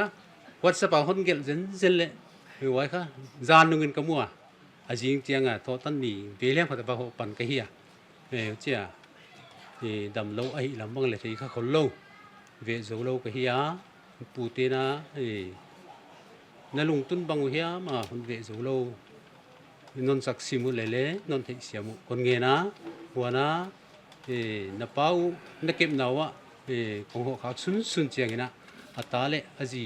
WhatsApp a hon gelh zenzen leh, eh, huai kha, zan nung in ka mu a. A zing chiang a, toh tan ni vel hiam khat a va hoh pan ka hi a. Eh, chia, eh, damlou ahih lam bang leh thei kha khol lou, veh zou lou ka hi a. Pu te'n a, eh, na lungtun bang uh hiam a hon veh zou lou, non sak sim uh lele, non theihsiam uh kon ngen a. Huan a, eh, na pa uh na kepna uah, eh, kong hoh khak sunsun chiang in a, a ta leh a zi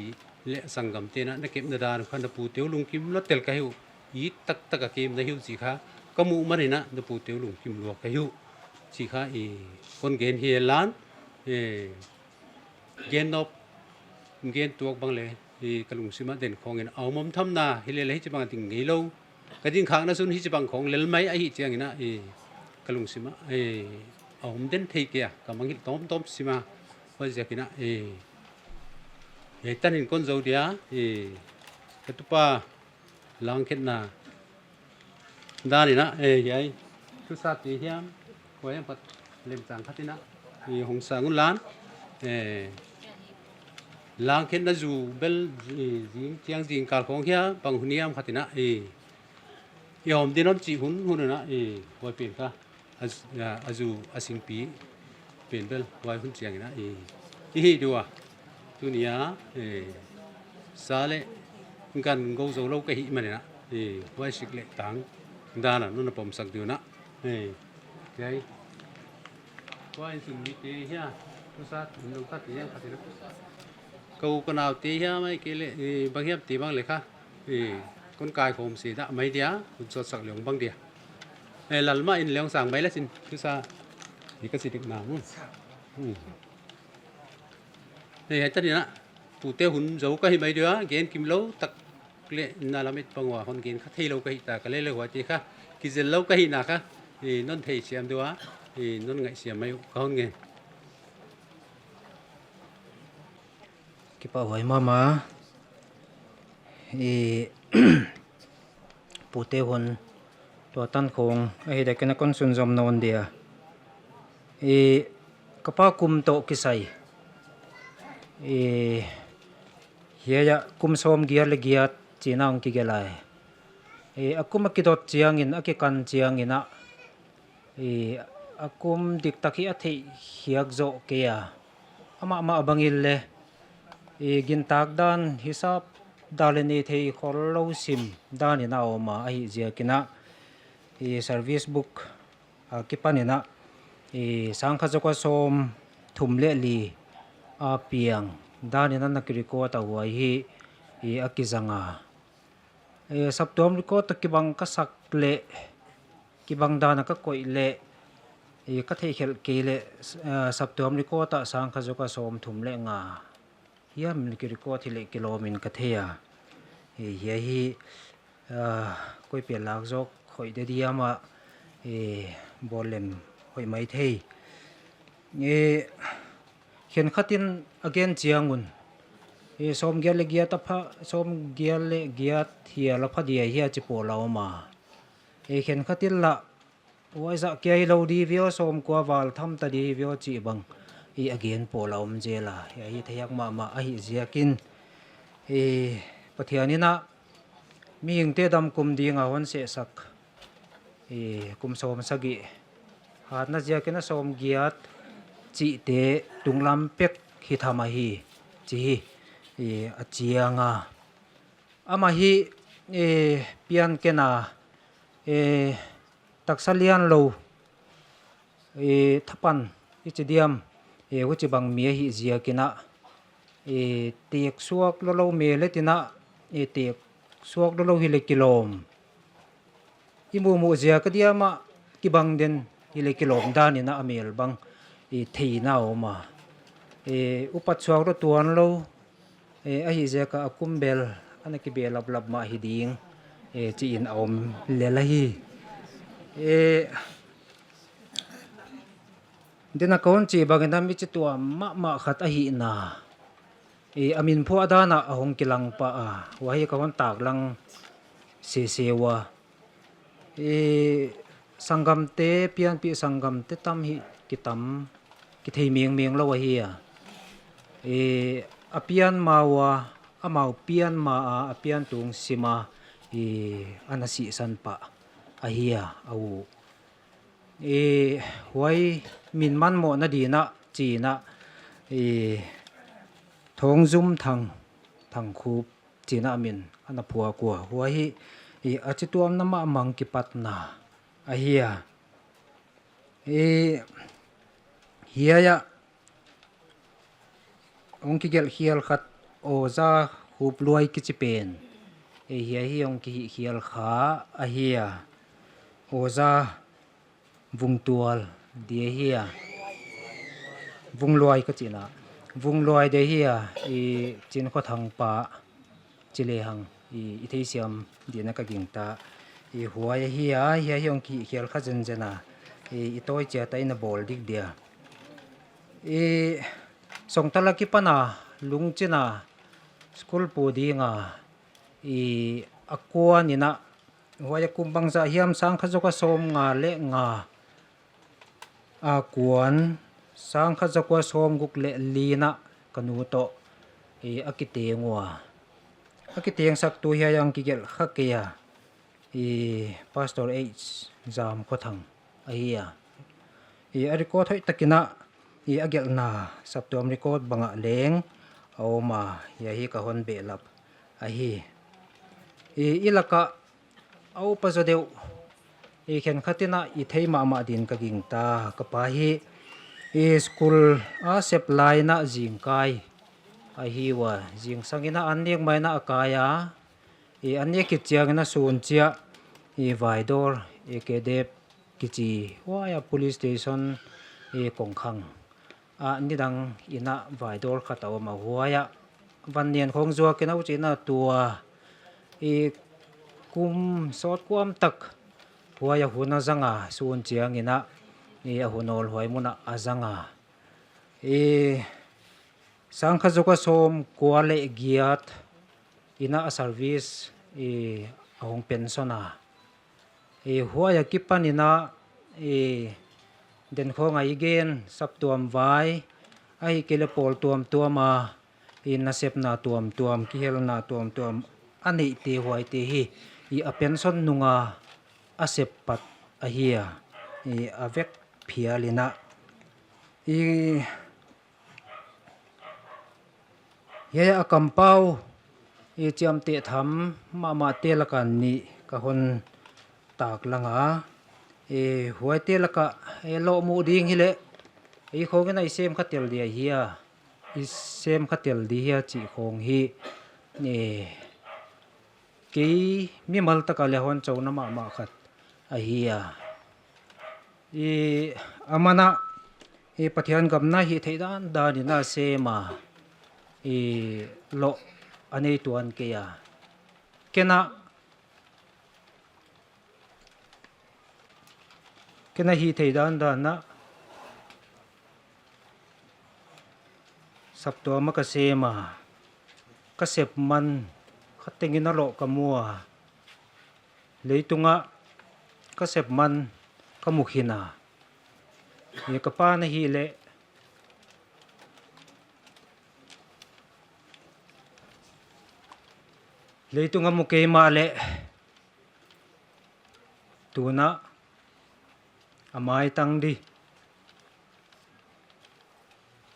leh a sanggam te'n a na kepna dan uh kha na pute uh lungkim lua tel ka hi uh, it taktak a kemna hi uh chih kha ka muh man in a, na pute uh lungkim lua ka hi uh chih kha, eh, kon gen hi lan, eh, gen nop, gen tuak bang leh, eh, ka lungsim ah den khong in a om om tham na, hilele hichibang a ding ngeilou. Ka ding khakna sun hichibang khong lel mai ahih chiang in a, eh, ka lungsim ah, eh, a om den thei kei a, ka mangngilh tawmtawm sim a. Huaiziak in a, eh, hiai tan in kon zou dia, eh, ka tupa langkhetna dan in a, eh, hiai, thusa te hiam, huai hiam pat lemchang khat in a, eh, hong sang un lan, eh, langkhetna zu bel, eh, zing chiang zingkal khong hia, bang hun hiam khat in a, eh, i om ding om chih hun, hun in a, eh, huai pen kha, a, a, a zu, a singpi pen bel, huai hun chiang in a, eh, i hih ding ua. Tuni a, eh, sa leh gan gou zou lou ka hih man in a, eh, huai sik leh tang dan a non a pom sak ding un a, eh, kei. Huai in sung mi te hia, thusa in lou khat te hiam khat in a. Kou ka nau te hia mai kei leh, eh, bang hiam te bang leh kha, eh, kon kaikhawm se dah mai dia, hun sawt sak leng bang dia. Eh, lalmah in leng sang mai la chin, thusa, eh, ka si dik na mun. Hmm. Hei, hei, tani na, pute hun zou ka hi mai dia, gen kim lou tak leh na lam et pang ua hon gen kha thei lou ka hi ta ka leh leh huai te kha, kizel lou ka hihna kha, eh, non theisiam dia, eh, non ngaihsiam mai uh ka hon ngen. Kipahhuai mahmah, eh, pute hun Tua tan khong ahi dek in a kon sunzom nawn dia. I, ka pa kum toh kisai, i, hiai a kum sawmgiat leh giat chihna hong kigelh lai. I, a kum a kidot chiangin, a kikan chiangin a, i, a kum diktak hi a theihkhiak zoh kei a. Amah mah bangin leng, i, gintak dan, hisap dan leh neithei khollou sim dan in a om a, ahihziakin a, i, service book a kipan in a, i, sangkhat zakua sawmthum leh li a piang dan in a na kirecord a, huai hi, i, a kizang a. I, saptuam record toh kibang ka sak leh, kibang dan a ka koih leh, i, ka theihkhelh kei leh, eh, saptuam record ah sangkhat zakua sawmthum leh nga hiam in kirecord hileh kilawm in ka thei a. I, hiai hi, ah, koi pen lak zawk hoih de diam a, i, bawl lem hoih maithei. I, khenkhat in a gen chiang un, i, sawmgiat leh giat a pha, sawmgiat leh giat hial a pha dia hia chi pawl a om a. I, khenkhat in lah, huai zah kia hilou di ve aw, sawmkua val tham ta di ve aw chih bang, i, a gen pawl a om zel a. Hiai hi theihiak mahmah ahihziakin, i, Pathian in a mihingte dam kum ding a hon sehsak, i, kum sawmsagih hatna ziakin a sawmgiat chihte tunglam pek hi tham ahi, chi hi, i, a chiang a. Amah hi, i, pian ken a, i, taksa lian lou, i, thapan i chi diam, i, huchibang mi ahihziakin a, i, tek suak lou lou mel leh tin a, i, tek suak lou lou hileh kilawm. I muhmuh ziak a diam a, kibang den hileh kilawm dan in a, a mel bang, i, theihna om a. I, upat suak lou tuan lou, i, ahihziak a kum bel ana kibe laplap mah hi ding, i, chi in a om lel ahi. I, den a kon chih bangin a mi chituam mahmah khat ahihna, i, a min phuah dan a hong kilang pah a, huai hi ka hon taklang sese ua. I, sanggamte, pianpih sanggamte tam hi kitam, kithei mengmeng lou ahi a. I, a pian ma ua, amau pian ma a, a pian tung sim a, i, ana sihsan pah ahi a, a u. I, huai min man mohna din a, chi in a, i, Thongjum Thang, Thangkhup chi in a min ana phuak ua. Huai hi, i, a chituamna mahmah kipatna ahi a. I, hiai a hong kigelh khial khat, Oja Khupluai kichi pen, i, hiai hi hong kihihkhial kha ahi a. Oja Vungtual dia hi a. Vungluai ka chihna. Vungluai dia hi a, i, Chinkhothang pa chi lehang, i, i theisiam ding in ka gingta. I, huai ahi a, hiai hi hong kihihkhial kha zenzen a. I, i tawi chiat a i na bawl dik dia. I, Songtal a kipan a, Lungchin a school pu ding a, i, a kuan in a, huai a kum bangzah hiam, sangkhat zakua sawmnga leh nga a kuan, sangkhat zakua sawmguk leh li in a ka nu toh, i, a kiteng ua. A kitengsaktu hiai a hong kigelh kha kei a, i, Pastor H Zamkhothang ahi a. I, a record hoihtak in a, i, a gelhna saptuam record bang ah leng a om a, hiai hi ka hon behlap ahi. I, i lak a a upa zaw deuh, i, khenkhat in a i thei mahmah din ka gingta. Ka pa hi, i, school a sep lai in a zingkai ahi ua. Zingsang in a an nek mai in a a kai a. I, an nek khit chiang in a sun chiah, i, Vaidor, i, Kedep kichi, huai a police station, i, kongkhang a nidang in a Vaidor khat a om a, huai a van nen khong zuak in a huchi in a tua, i, kum sawt kuam tak huai a hun a zang a, sun chiang in a, i, a hun awl huai mun ah a zang a. I, sangkhat zakua sawmkua leh giat in a a service, i, a hong pension a. I huai akipanin a, i den khong a i gen saptuam vai, ahihkeileh pawl tuamtuam a, i nasepna tuamtuam, kihelna tuamtuam a neihte huaite hi, i a pension nung a a sep pat ahi a, i a vek phial in a. I hiai a kampau, i chiamteh tham mahmahte laka nih ka hon taklang a. I huaite laka, i lohmuh ding hileh, i khong in a i sem kha tel di ahi a. I sem kha tel di hia chih khong hi, i kei mimal taka leh hon chouna mahmah khat ahi a. I aman a, i Pathian gam na hihtheih dandan in a sem a, i loh a nei tuan kei a. Ken a, ken a hihtheih dandan a saptuam a ka sem a, ka sep man kha tengin a loh ka mu a. Leitung a ka sep man ka mu khin a. I ka pa na hileh, leitung a mu kei mahleh, tun a a maitang di,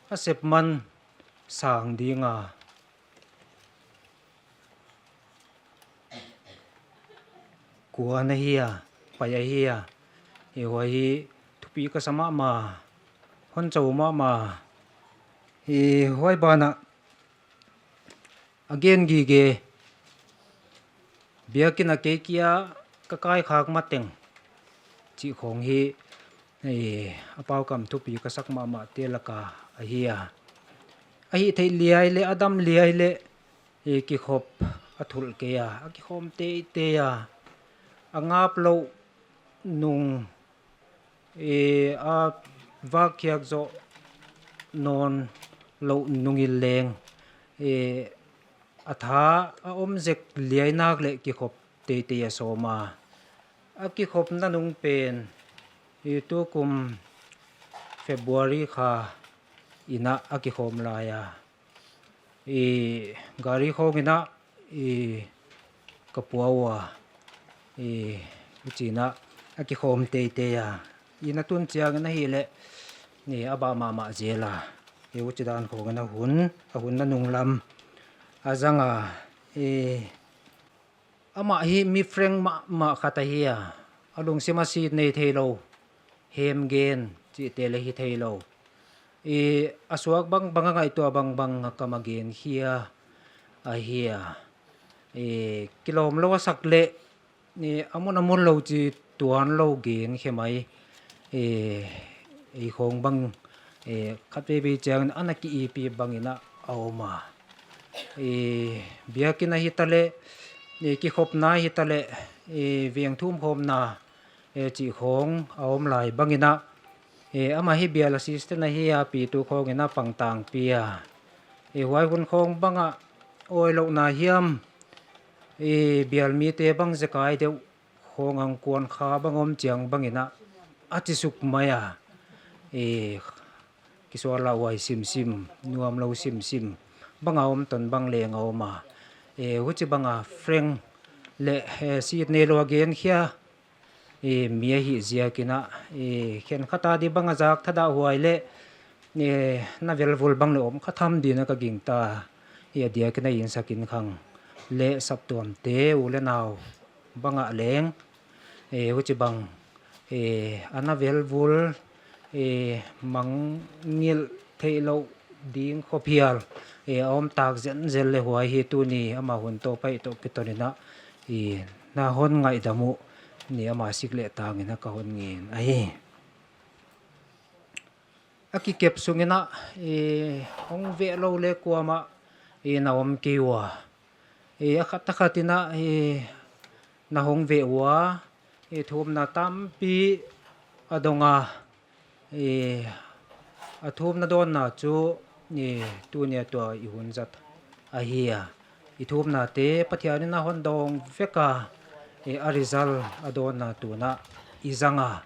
a sep man sang ding a. Kua na hia, pai ahi a. I huai hi thupi ka sa mahmah, hon chou mahmah. I huai ban a, a gen gige, biakinn a kei kia ka kaikhak mateng chih khong hi, i a paukam thupi ka sak mahmahte laka ahi a. A hihtheih liai leh, a dam liai leh, i kikhop a thulh kei a, a kikhawm teitei a, a ngap louh nung, i a vak khiak zoh nawn louh nung in leng, i a tha a om zek liai nak leh kikhop teitei a sawm a. A kikhopna nung pen, i tukum February kha in a a kikhawm lai a. I gari khong in a, i ka pua ua, i, i chin a, a kikhawm teitei a. I na tun chiang in a hileh, i a bah mahmah zel a. I huchidan khong in a hun, a hun na nung lam a zang a. I amah hi mi frank mahmah khat ahi a, a lungsim a sit nei theilou, hem gen chihte leh hi theilou. I a suak bangbang, a ngaihtuah bangbang a kam a gen khia ahi a. I kilawm lou a sak leh, i a mun a mun lou chi tuan lou gen khe mai. I, i khong bang, i khatveivei chiang in a na ki-ipi bangin a om a. I biakinn a hitaleh, i kikhopna hitaleh, i veng thum khawmna, i chih khong a om lai bangin a, i amah hi bial assistant ahi a, pi tu khong in a pang tangpi a. I huai hun khong bang a awi louhna hiam, i bial mite bang zekai deuh khong ang kuan kha bang om chiang bangin a, a chi suk mai a. I kisual lauhuai simsim, nuam lou simsim bang a om ton bang leng a om a. I huchibang a frank leh, eh, sit neilou a gen khia, i mi ahih ziakin a, i khenkhat a di bang a zak thadah huai leh, i na velvul bang leh om kha tham dingin a ka gingta. I a diakin a insak in khang leh saptuamte u leh nau bang a leng, i huchibang, i a na velvul, i mangngilh theihlouh ding khop hial, i a om tak zenzen leh huai hi tuni ama hun toh pai toh kiton in a, i na hon ngaihdam uh, i ama sik leh tang in a ka hon ngen ahi. A kikep sung in a, i hong veh lou leh kuamah, i na om kei ua. I a khat a khat in a, i na hong veh ua, i thumna tampi a dong a, i a thumna dawnna chu, i tuni a tua i hun zat ahi a. I thumnate Pathian in a hon dawng vek a, I a result a dawnna tuna i zanga,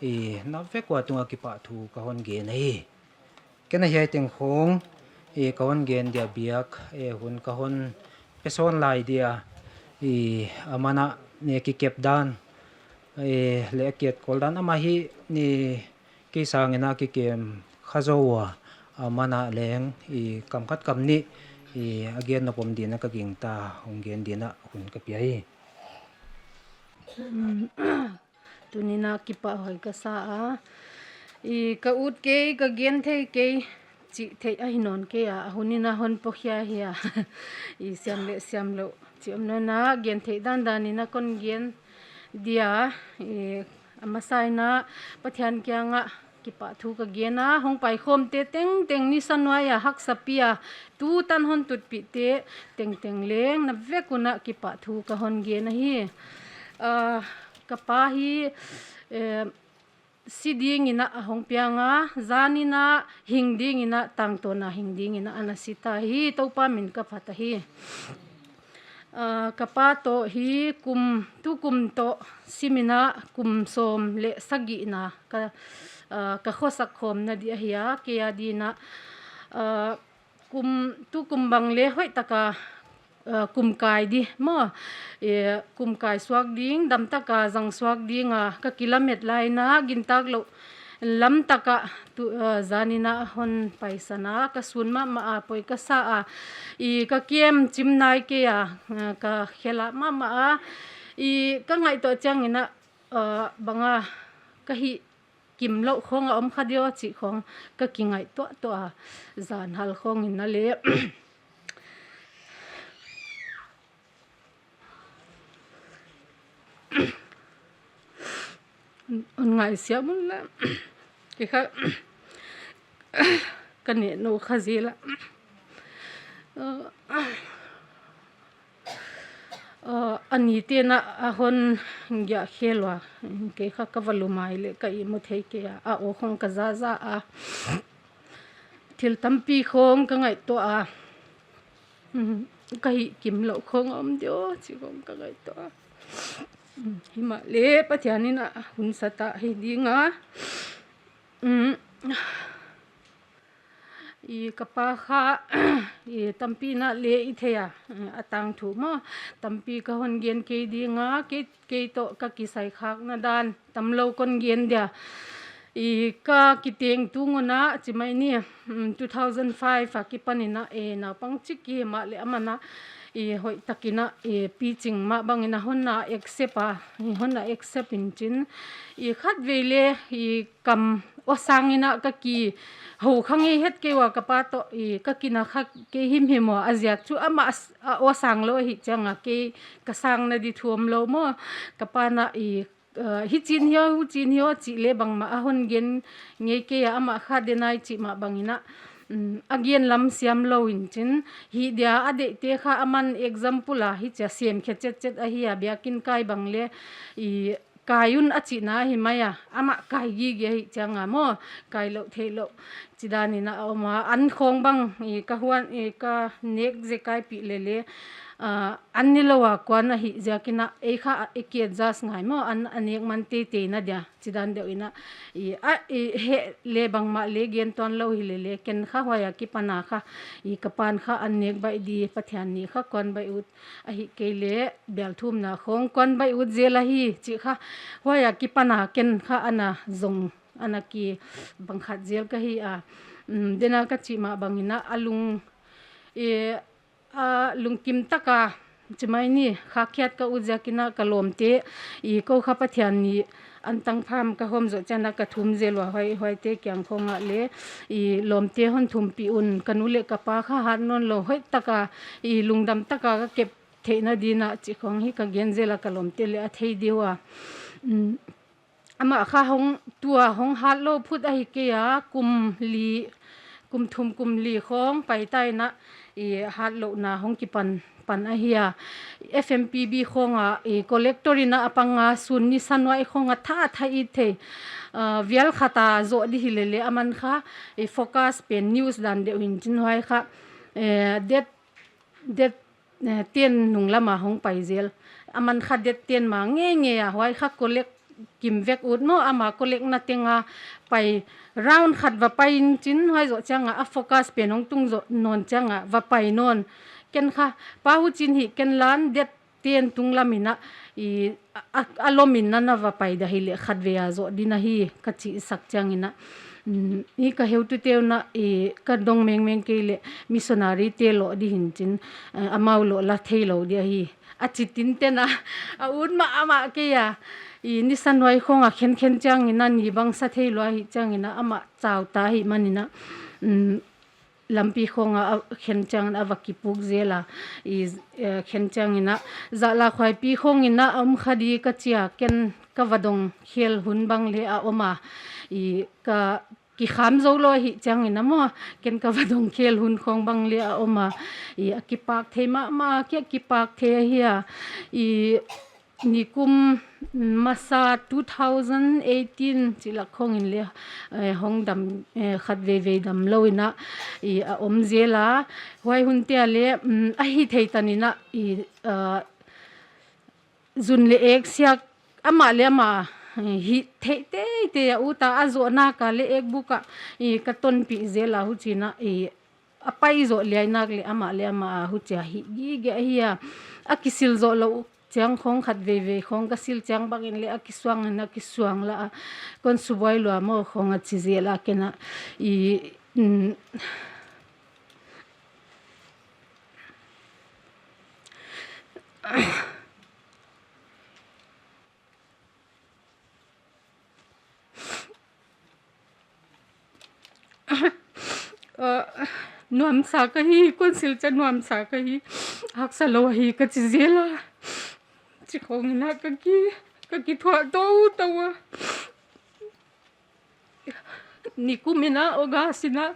i na vek ua tunga kipahthu ka hon gen ahi. Ken a hiai teng khong, i ka hon gen dia biak, i hun ka hon pesawn lai dia, i a mana ne kikep dan, i le a kiat kol dan ama hi ni kei sangin a kikem kha zou ua, a mana leng i kam khat kam nih, i a gen na pom dina ka gingta hong gen dina hun ka pia hi. Tuni na kipahhuai ka sa a. I ka ut kei, ka gen thei kei, chih theih ahi nawn kei a, a hun in a hon pawkhia hi a. I siam leh siam lou. Chih om nawn a, gen theih dandan in a kon gen dia, i a masa in a Pathian kianga kipahthu ka gen a, hong paikhawmte tengteng ni sa nuai a haksa pia, tu tan hon tutpihte tengteng leng na vek un a kipahthu ka hon gen ahi. Ah, ka pa hi, eh, si dingin a hong piang a, zan in a hing dingin a, tangtawn a hing dingin a ana si ta hi, Toupa min ka phat ahi. Ah, ka pa toh hi kum, tu kum toh sim in a kum sawm leh sagihna ka, ah, ka khosak khawmna di ahi a, kei a dingin a, ah, kum, tu kum bang leh hoih taka, ah, kum kai di maw, e, kum kai suak ding, dam taka zang suak ding a ka kilamet lai in a, gintak lou lam taka tu, ah, zan in a hon paisan a, ka sun mahmah a, poi ka sa a, i ka kem chim nai kei a, ah, ka khel a mahmah a, i ka ngaihtuah chiangin a, ah, bang a ka hih kim louh khong a om kha diam chih khong ka kingaihtuah tuah a, zan hal khong in a leh ngaihsiam un la, kei kha ka neh nou kha zel a. Ah, a nite'n a hon giah khel ua, kei kha ka va lum a leh ka ihmu thei kei a, a aw khong ka zazah a, thil tampi khong ka ngaihtuah a, ka hih kim louh khong a om diam chih khong ka ngaihtuah a. Himahleh Pathian in a hun sa ta hi ding a. I ka pa kha, i tampi in a leh i thei a, a tangthu maw. Tampi ka hon gen kei ding a, kei, kei toh ka kisai khakna dan tam lou kon gen dia. I ka kiteng tung un a chi mai ni, mm, two thousand five a kipan in a, e, naupang chik ki himahleh aman a, i hoih takin a, i piching mah bangin a hon na accept a, i hon na accept in chin. I khatvei leh, i kam aw sang in a ka kihou kha ngei het kei ua ka pa toh, i ka kina kha kei himhim ua, a ziak chu amah a s-, a aw sang lou ahih chiang a kei ka sangna di thu om lou maw. Ka pa'n a i, ah, hichi'n hiau, huchi'n hiau chih leh bangmah a hon gen ngei kei a, amah kha denai chih mah bangin a, mm, a gen lam siam lou in chin. Hi dia a deihte kha aman example a hichia sem khe chetchet ahi a, biakin kai bang leh i kai un a chihna ahi mai a, amah kai gige ahih chiang a maw, kai lou theih lou. Chidan in a om a, an khong bang, i ka huan, i ka nek zekai pih leh leh, ah, an ni lou a kuan ahih ziakin a, ei kha i ki adjust ngai maw, an a nek man teitei na dia, chidan deuh in a, i, a, i heh leh bangmah leh gen tuan lou hi leh leh, ken kha huai a kipan a kha, i ka pa'n kha an nek baih di, Pathian ni kha kuan baih ut, ahih kei leh bial thumna khong kuan baih ut zel ahi chih kha, huai a kipan a ken kha ana zong, ana kibang khat zel ka hi a. Mm, dena ka chih mah bangin a, a lung, e, a lungkim taka chi mai ni, khakhiat ka ut ziakin a ka lawmte, i kou kha Pathian ni an tang pham ka hawm zoh chiang a ka thum zel ua, huai, huaite kiang khong a leh, i lawmte hon thumpih un, ka nu leh ka pa kha hat nawn lou, hoih taka, i lungdam taka ka kep theihna dingin a chih khong hi ka gen zel a, ka lawmte leh a thei di ua. Mm, amah kha hong, tua hong hat lou phut ahi kei a, kum li, kum thum kum li khong pai ta in a, i hat louhna hong kipan pan ahi a. F M P B khong a, i collector in a pang a, sun ni sa nuai khong a tha tha i thei. Ah, vial khat a zoh di hi leh leh aman kha, i focus pen news dan deuh in chin huai kha. Eh, det, det, eh, ten nung lam a hong pai zel. A man kha det ten ma ngeingei a, huai kha collect kim vek ut maw, ama collect na teng a pai, round khat va pai in chin, huai zoh chiang a a focus pen hong tung zoh nawn chiang a va pai nawn. Ken kha, Pa Hu Chin hi ken lan, det ten tunglam in a, i, a, a, a lom in na na va pai dia hileh khatvei a zoh ding ahi ka chih sak chiang in a, um, i ka heutute un a, i ka dong mengmeng kei leh missionary te loh di hi'n chin, eh, amau loh la theilou di ahi. A chi tinten a, a ut mahmah kei a. I nisan huai khong a khenkhen chiang in a ni bang sa theilou ahih chiang in a amah chauta ahih man in a, um, lampi khong a, a khen chiang in a va kipuk zel a. I, eh, khen chiang in a, Zahlakhuaipi khong in a om kha di ka chi a, ken ka va dong khel hun bang leng a om a. I ka kikham zou lou ahih chiang in a maw, ken ka va dong khel hun khong bang leng a om a. I a kipak thei mahmah, kia kipak thei ahi a. I nikum masa two thousand eighteen chih lak khong in leng, eh, hong dam, eh, khatveivei damlou in a, i a om zel a. Huai hun te a leng, um, a hih theih tan in a, i, ah, zun leh ek siak amah leh amah, eh, hih theih teitei a, ut a a zoh nak a leng ek buk a, i ka tonpih zel a, huchi'n a, i a pai zoh liai nak leh amah leh amah a huchi a hih gige ahi a. A kisil zoh lou chiang khong khatveivei khong ka sil chiang bang in leng a kisuang in a kisuang la a. Kon subuai lua maw khong a chi zel a ken a. I, mm, Ah, nuamsa ka hi, kon sil chiang nuamsa ka hi, haksa lou hi ka chi zel a. Chi khong in a ka ki, ka kithuah toutou a. Nikum in a, August in a,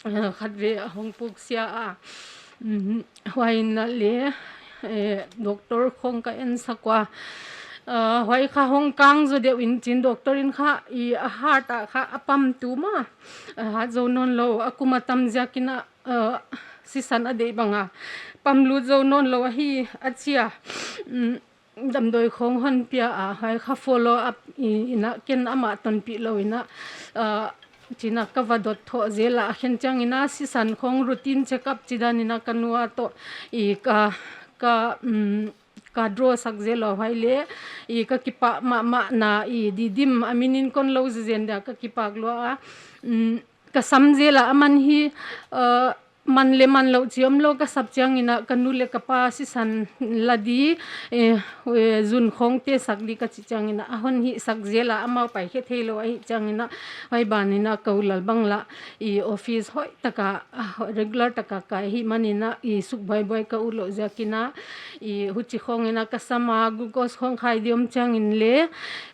eh, khatvei a hong puksia a. Mhm. Huai in a leng, eh, doctor khong ka ensak ua. Ah, huai kha hong kang zaw deuh in chin doctor in kha, i a heart a kha a pump tum a. A hat zou nawnlou, a kum a tam ziak in a, ah, sisan a deih bang a pump lut zou nawnlou ahi a chi a. Mm. Damdawi khong hon pia a, huai kha follow up i, in a ken amah tonpih lou in a, ah, chi'n a ka va dot thoh zel a, a khen chiang in a sisan khong routine check up chi dan in a ka nu a toh i ka, ka, um, ka draw sak zel lou huai leng, i ka kipah mahmah na i Didim a min in kon lou zezen dia ka kipak lua a, um, ka sam zel a, a man hi, ah, man leh man lou chi omlou ka sap chiang in a ka nu leh ka pa sisan la di, eh, eh, zun khong te sak di ka chi chiang in a, a hon hih sak zel a, amau pai khe theilou ahih chiang in a, huai ban in a ka u Lalbang la, i office hoih tak a, ah, regular tak a kai ahih man in a, i suk buaibuai ka ut lou ziak in a, i huchi khong in a ka sam a, glucose khong khai di om chiang in leng,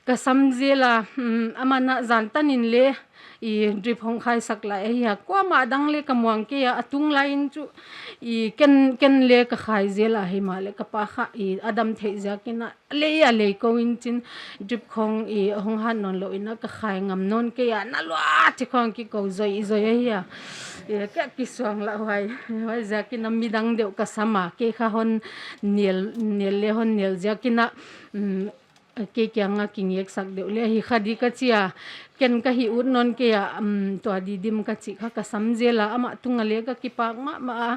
ka sam zel a, hmm, a man a zan tan in leng, i drip hong khai sak lai ahi a. Kuamah dang leng ka muang kei a, a tung lai in chu, i ken, ken leng ka khai zel a, himahleh ka pa kha, i a dam theih ziak in a, lei a lei kou in chin, drip khong i hong hat nawnlou in a ka khai ngam nawn kei a, na lua chi khong kikou zoi zoi ahi a. I ka kisuang la huai, huai ziak in a midang deuh ka sam a, kei kha hon nel, nel leh hon nel ziak in a, um, kei kiang a kingek sak deuh leh hi kha di ka chi a, ken ka hih ut nawn kei a, um, tua Didim ka chih kha ka sam zel a, amah tung a leng ka kipak mahmah a,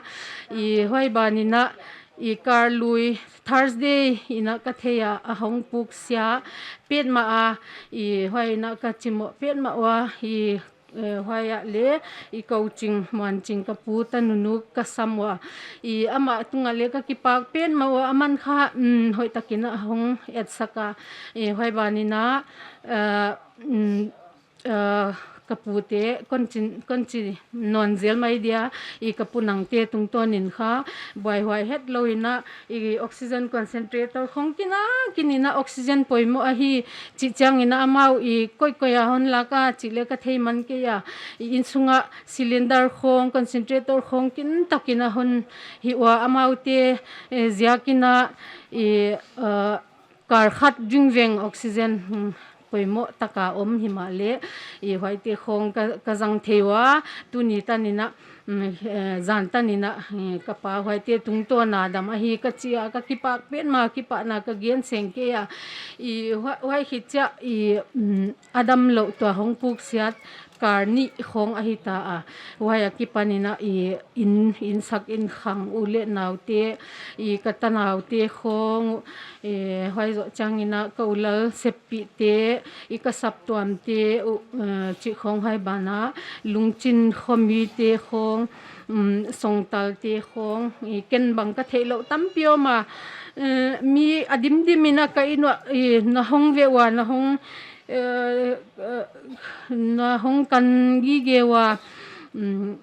i huai ban in a, i kar lui Thursday in a ka thei a, a hong puksia petmah a, i huai in a ka chimoh petmah ua, i eh, huai ah leng, i kou ching, muan ching ka pu ta nunu ka sam ua. I amah tung a leng ka kipak petmah ua, a man kha, mm, hoih tak in a hong etsak a. I huai ban in a, eh, mm, eh, ka pu te, kon chin, kon chi nawn zel mai dia, i ka pu nang te tungtawn in kha, buaihuai hetlou in a, i oxygen concentrator khong kin a, kin in a oxygen poimoh ahi, chih chiang in a amau i koikoi a hon lak a chih leng ka thei man kei a, i insung a cylinder khong concentrator khong kin tak in a hon hih ua, amau te, eh, ziak in a i, eh, kar khat ding veng oxygen, hmm, poimoh tak a om himahleh, i huaite khong ka, ka zang thei ua, tuni tan in a, Mm, eh, zan tan in a, eh, ka pa huaite tungtawn a dam ahi ka chi a, ka kipak petmah, kipahna ka gen seng kei a. I, huai, huai khit chiah, i, mm, a damlouh tua hong puksiat kar nih khong ahi ta a. Huai akipan in a, i, inn, inn sak inn khang u leh naute, i, ka tanaute khong, eh, huai zoh chiang in a ka u lal seppihte, i, ka saptuamte, u, eh, chih khong huai ban a, Lungchin khomite khong, um, Songtalte khong, i, ken bang ka theihlouh tampi om a, eh, mi a dimdim in a ka inn uah, i, na hong veh ua, na hong, eh, eh, na hong kan gige ua, um,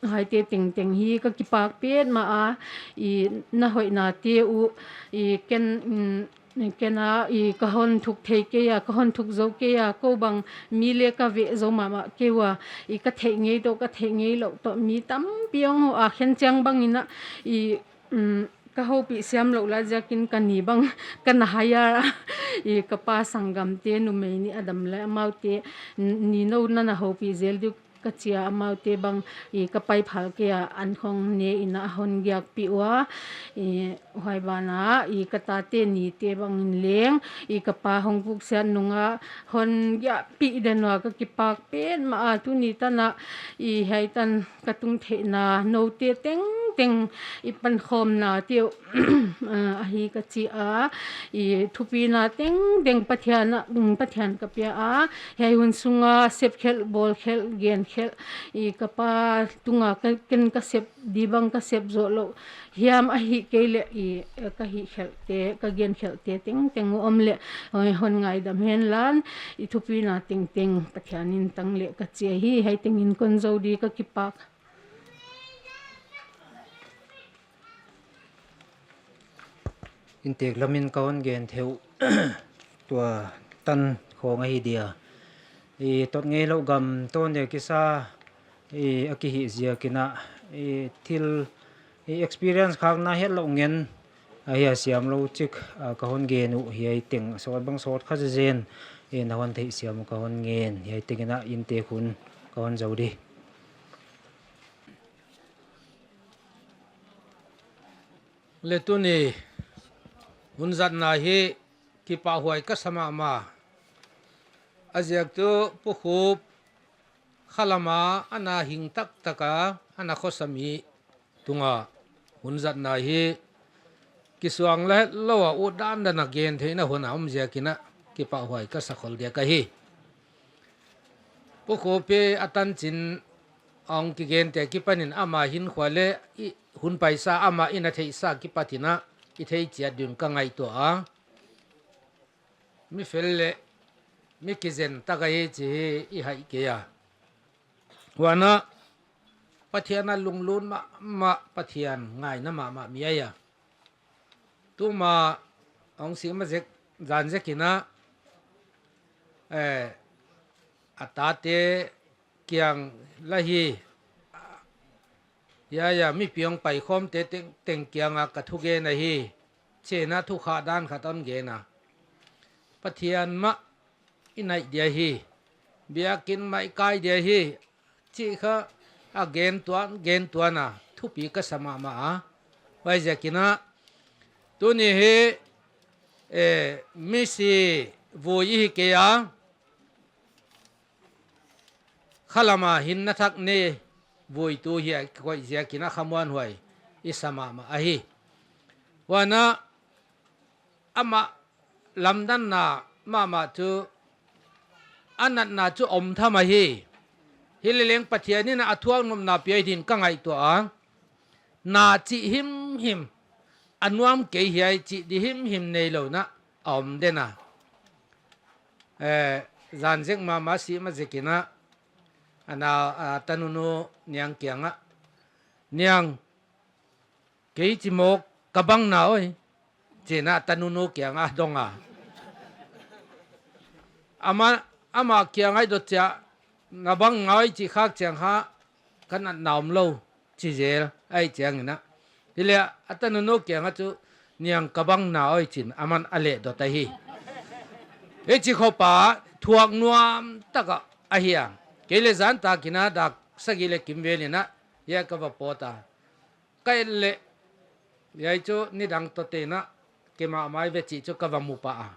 huaite tengteng hi ka kipak petmah a, i, na hoihnate uh, i, ken, mm, ken a, i, ka hon thuk thei kei a, ka hon thuk zou kei a, kou bang mi leh ka veh zou mahmah kei ua, i, ka theih ngei toh, ka theih ngeilouh toh, mi tampi hong hoh a, khenchiang bang in a, i, mm, ka houpih siamlouh lai ziakin ka ni bang ka na hire a, i, ka pa sanggamte numei nih a dam lai, amaute, n-, ni nou na na houpih zel di uh ka chi a, amaute bang, i, ka pai phal kei a, an khong ne in a hon giakpih ua, i, huai ban a, i, ka tate nite bang in leng, i, ka pa hong puksiat nung a hon giakpih den ua, ka kipak petmah a, tuni tan a, i, hiai tan ka tung theihna, noute tengteng, i, pankhawmnate uh, ah, ahi ka chi a, i, thupina tengteng Pathian a, mm, Pathian ka pia a, hiai hun sung a sepkhelh, bawlkhelh, genkhelh, i, ka pa tung a ka, ken ka sep di bang ka sep zoh louh hiam ahihkeileh, i, ka hihkhelhte, ka genkhelhte tengteng uh om leh, hon, hon ngaidam henla, i, thupina tengteng Pathian in tang leh ka chi ahi, hiai teng in kon zou di, ka kipak. Inntek lam in ka hon gen theih uh tua tan khong ahi dia. I, tot ngeilouh gam tawn dia kisa, i, a kihih ziak in a, i, thil, i, experience khakna hetlouh ngen ahi a, siamlou chik, a, ka hon gen uh, hiai teng sawt bang sawt kha zenzen, i, na hon theihsiam uh ka hon ngen, hiai teng in a inntek hun ka hon zou di. Leh tuni hun zatna hi kipahhuai ka sa mahmah. A ziak tuh Pu Khup khalam a ana hing taktak a, ana khosa mi tung a hun zatna hi kisuang la hetlou a, ut dandan a gen theihna hun a om ziak in a kipahhuai ka sa khol dia ka hi. Pu Khup a tanchin a hong kigente akipan in ama hinkhua leh i hun paisa, ama i na theihsa akipan in a i thei chiat ding ka ngaihtuah a. Mi fel leh mi kizen tak ahi chih i haih kei a. Huan a Pathian a lunglut mahmah, Pathian ngaina mahmah mi ahi a. Tuma hong sih ma zek, zan zek in a, eh, a tate kiang la hi, ya, ya, mipi hong paikhawmte teng, teng kiang a ka thugen ahi, chi in a thukhak dan khat hon gen a. Pathian mah i naih dia hi, biakin mah i kai dia hi, chih kha a gen tuan, gen tuan a, thupi ka sa mahmah a. Huaiziak in a, tuni hi, eh, misi vui i hi kei a, khalam a hinna thak nei vuitu hi a, koih ziak in a khamuanhuai i sa mahmah ahi. Huan a, amah lamdanna mahmah chu, a natna chu om tham ahi. Hileleng Pathian in a thuak nopna pia ding ka ngaihtuah a. Na chih himhim, a nuam kei hiai chih di himhim neilou in a om den a. Eh, zan zek mahmah sih ma zek in a, ana, a tanunu Niang kiang a, Niang, kei chi mawk ka bang na oi, chi in a tanunu kiang a dong a. Ama, ama kiang a i dot chiang a, na bang na oi chih khak chiang kha, ka natna omlou, chi zel, ahih chiang in a. Hileh a tanunu kiang a chu, Niang ka bang na oi chi in, aman a leh dot ahi. Hichi khop a, thuak nuam tak a, ahi a. Kei leh zan tak in a, dak sagih leh kim vel in a, Hiai ka va pawt a. Ka et leh, hiai chu nidang toh te'n a, keimah mai ve chih chu ka va mu pah a.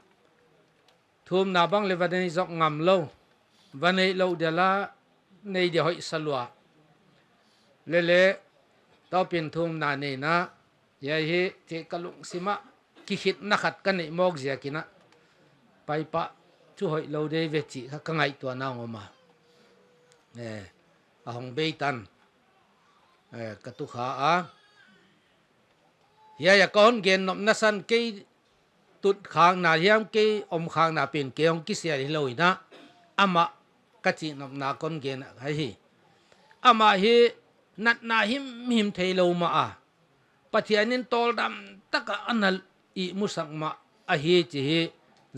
Thumna bang leh va nei zok ngam lou. Va neih lou dia la, nei dia hoih sa lua. Lele, tawpin thumna neihna, hiai hi, chih ka lungsim ah, kikhitna khat ka neih mawk ziakin a. Paipah, chu hoih lou dei ve chih kha ka ngaihtuahna a om a. Eh, a hong bei tan. Eh, ka tu kha a. Hiai a ka hon gen nopna san kei tut khakna hiam kei om khakna pen kei hong kisial hilou in a. Amah ka chih nopna kon gen ahi. Amah hi natna himhim theilou mah a. Pathian in tawldam taka ana ihmusak mah ahi chih hi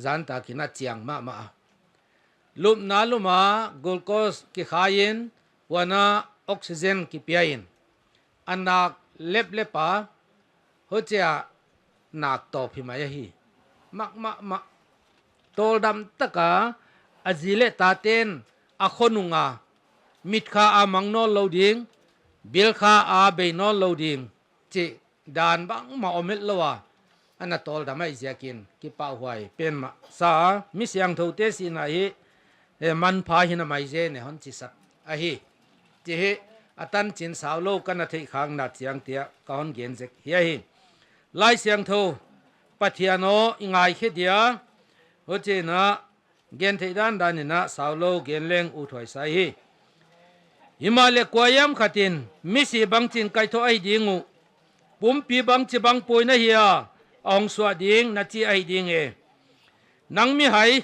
zan takin a chiang mahmah a. Lupna lum a glucose kikhai in huan a oxygen kipia in a nak leplep a, huchia nak tawp hi mai ahi. Mak mahmah. Tawldam taka a zi leh tate'n a khonung a, mit kha a mang nawnlou ding, bil kha a bei nawnlou ding, chih dan bangmah om het lou a, ana tawldam ahih ziakin kipahhuai pen mah sa a, mi siangthoute sihna hi, eh, manpha hi na mai zen e hon chisak ahi. Chih hi a tanchin saulou ka na theih khakna chiang tia ka hon gen zek hi ahi. Laisiangthou, Pathian aw i ngaikhe dia, huchiin a, gen theih dandan in a saulou gen leng uthuai sa hi. Himahleh kuahiam khat in, misi bangchin kaihthoh ahi ding uh, pumpi bangchibang puaina hia a hong suah ding na chi ahi ding e. Nang mihai,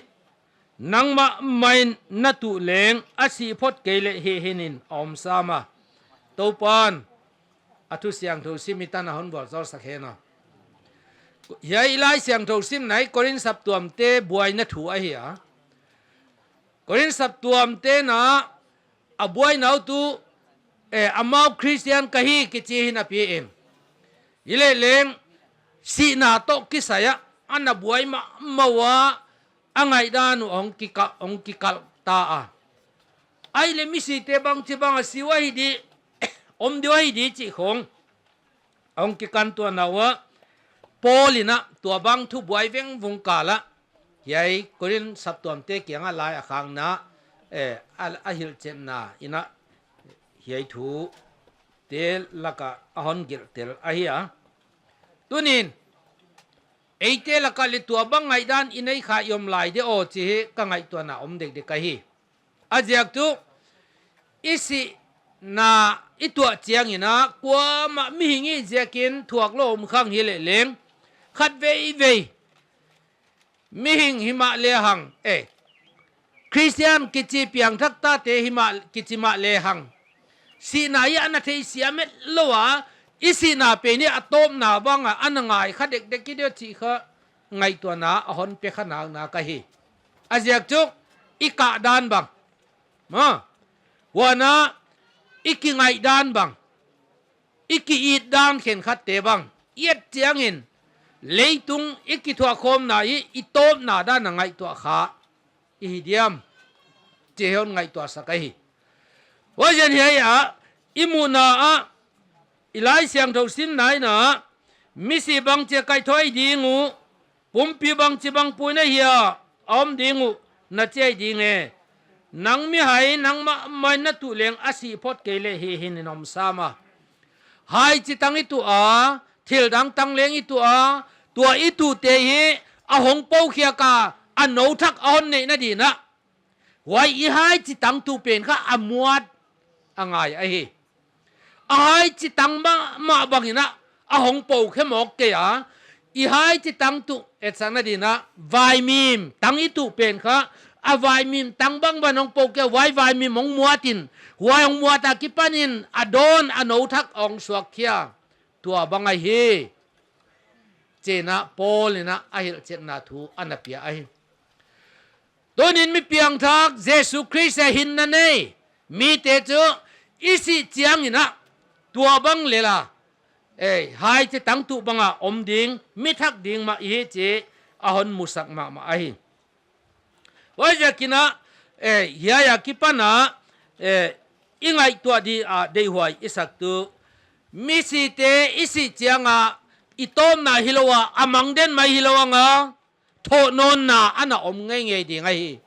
nangmah mai na tuh leng a sih phot kei leh hih hinin a om sam a. Toupan a thu siangthou sim i tan a hon vualzawl sak hen aw. Hiai i Laisiangthou simna hi Korin saptuamte buaina thu ahi a. Korin saptuamte'n a buaina uh tu, eh, amau Christian ka hi kichi hi napi in. Hileh leng sihna toh kisai a ana buai mahmah ua, a ngaihdan uh hong kika-, hong kikalh ta a. Ahihleh misite bangchibang a si uh ahi di, om di uh ahi di chih khong hong kikantuahna ua, Paul in a tuabang thu buai vengvung kal a, hiai Korin saptuamte kiang a lai a khakna, eh, a, a hilhchetna in a hiai thute laka a hon gelh tel ahi a. Tuni'n, eite laka leh tuabang ngaihdan i nei kha i om lai de aw chih hi ka ngaihtuahna om dekdek ahi. A ziak chu, i sihna i tuah chiangin a, kuamah mihing i ziakin thuaklou om khang hileh leng, khatveivei mihing himahleh hang, eh, Christian kichi piangthak tate himah kichi mahleh hang, sihna hi ana theisiam het lou a, i sihna pen hi a tawpna bang a ana ngai kha dekdek hi di uh chih kha ngaihtuahna a hon pe kha naknak ahi. A ziak chu, i kah dan bang, ma, huan a i kingaih dan bang, i ki-it dan khenkhatte bang i et chiangin, leitung i kithuahkhawmna hi i tawpna dan a ngaihtuah kha i hi diam chih hon ngaihtuahsak ahi. Huaiziakin hiai a i muhna ah, i Laisiangthou simna in a, misi bangchi a kaihthoh ahi ding uh, pumpi bangchibang puaina hia a om ding uh na chi ahi ding e. Nang mihai, nangmah mai na tuh leng a sih phot kei leh hih hinin a om sam a. Hai chitang i tuh a, thildang tang leng i tuh a, tua i tuhte hi a hong poukhiak a, a nou thak a hon neihna dingin a, huai i hai chitang tuh pen kha a muat a ngai ahi. A hai chitang mahmah bangin a, a hong poukhe mawk kei a, i hai chitang tuh, etsakna dingin a, vaimim tang i tuh pen kha, a vaimim tang bang bang hong poukhe, huai vaimim hong muatin, huai hong muat akipanin a dawn a nou thak hong suak khia. Tua bang ahi, chiin a Paul in a a hilhchetna thu ana pia ahi. Tuni'n mi piangthak, Jesu Khrist a hinna nei mite chu i sih chiangin a, tua bang lel a, eh, hai chitang tuh bang a om ding, mi thak ding mah i hi chih a hon musak mahmah ahi. Huaiziakin a, eh, hiai akipan a, eh, i ngaihtuah di a deihhuai i sak tu, misite i sih chiang a i tawpna hilou a, a mang den mai hilou a nga, thohnawnna ana om ngeingei ding ahi.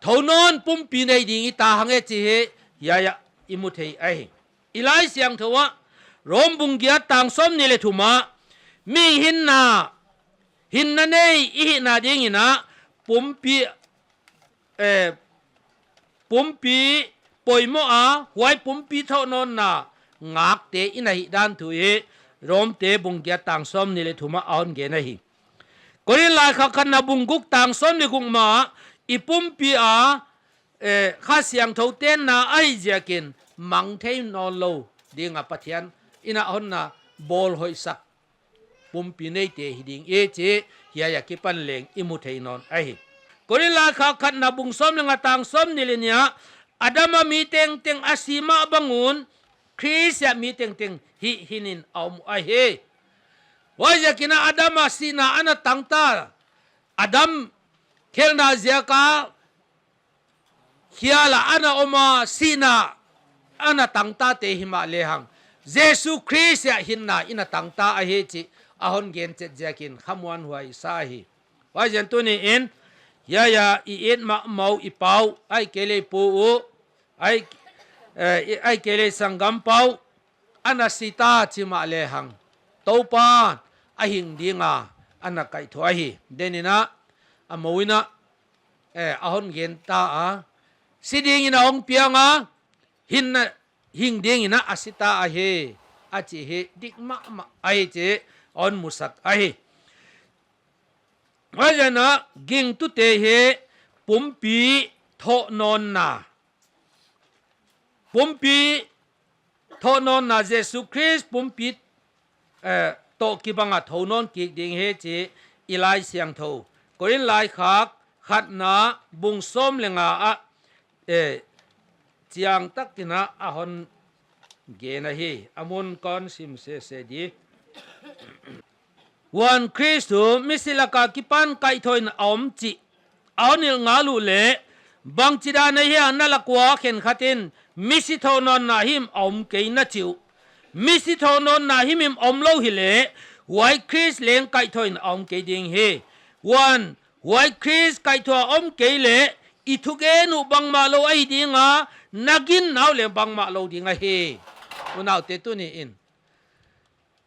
Thounawn pumpi nei ding i ta hang e chih hiai ah i mu thei ahi. I Laisiangthou ah, Rom bung giat tang sawmnih leh thum ah, mihing hinna, hinna nei i hihna dingin a, pumpi, eh, pumpi poimoh a, huai pumpi thohnawnna ngakte i na hih dan thu hi, Romte bung giat tang sawmnih leh thum ah a hon gen ahi. Korinth laikhak khatna bung guk tang sawmnih leh guk ma, i pumpi a, eh, Kha Siangthou tenna ahih ziakin mang thei nawnlou ding a Pathian in a hon na bawl hoihsak pumpi neite hi ding i chih hiai akipan leng i mu thei nawn ahi. Korinth laikhak khatna bung sawm leh nga tang sawmnih leh nih ah, Adam a mi tengteng a si mah bang un, Khrist ah mi tengteng hih hinin a om ahi. Huaiziakin a Adam a sihna ana tang ta, Adam khelhna ziak a khial a ana om a, sihna ana tang tate himahlehang, Jesu Khrist ah hinna in a tang ta ahi chih a hon gen chet ziakin khamuanhuai sa hi. Huaiziakin tuni in, hiai ah i et mahmah uh i pa uh, ahihkeileh i pu uh, ahih, eh, i, ahihkeileh i sanggampa uh, ana si ta chih mahlehang, Toupa a hing ding a ana kaihthoh ahi. Denin a, a mou in a, eh, a hon gen ta a, si dingin a hong piang a, hinna, hing dingin a a si ta ahi, a chih hi dik mahmah ahi chih a hon musak ahi. Huaiziakin a gingtute hi pumpi thohnawnna, pumpi thohnawnna Jesu Khrist pumpi, eh, toh kibang a thounawn kik ding hi chih i Laisiangthou Korinth laikhak khatna bung sawm leh nga ah, eh, chiangtak in a a hon gen ahi. A mun kon sim sese di. Huan Khrist tuh misi lak a kipan kaihthoh in a om chih a hon hilh ngal uleh, bangchidan ahia na lak ua khenkhat in misi thohnawnna himhim a om kei na chi uh. Misi thohnawnna himhim a omlou hileh, huai Khrist leng kaihthoh in a om kei ding hi. Huan huai Khrist kaihthoh a om kei leh, i thugen uh bangmahlou ahi ding a, na ginna uh leng bangmahlou ding ahi. Unaute, tuni in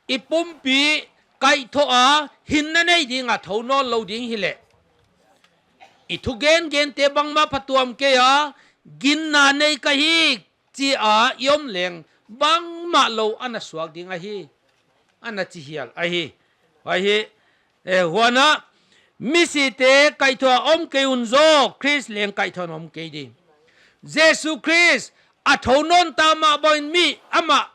i pumpi kaihthoh a hinna nei ding a thou nawnlou ding hileh, i thugen gente bangmah phatuam kei a, ginna nei ka hi chi a i om leng bangmahlou ana suak ding ahi, ana chi hial ahi. Huai hi, eh, huan a misite kaihthoh a om kei un zaw, Khrist leng kaihthoh in om kei ding. Jesu Khrist a thou nawn ta mah bangin mi amah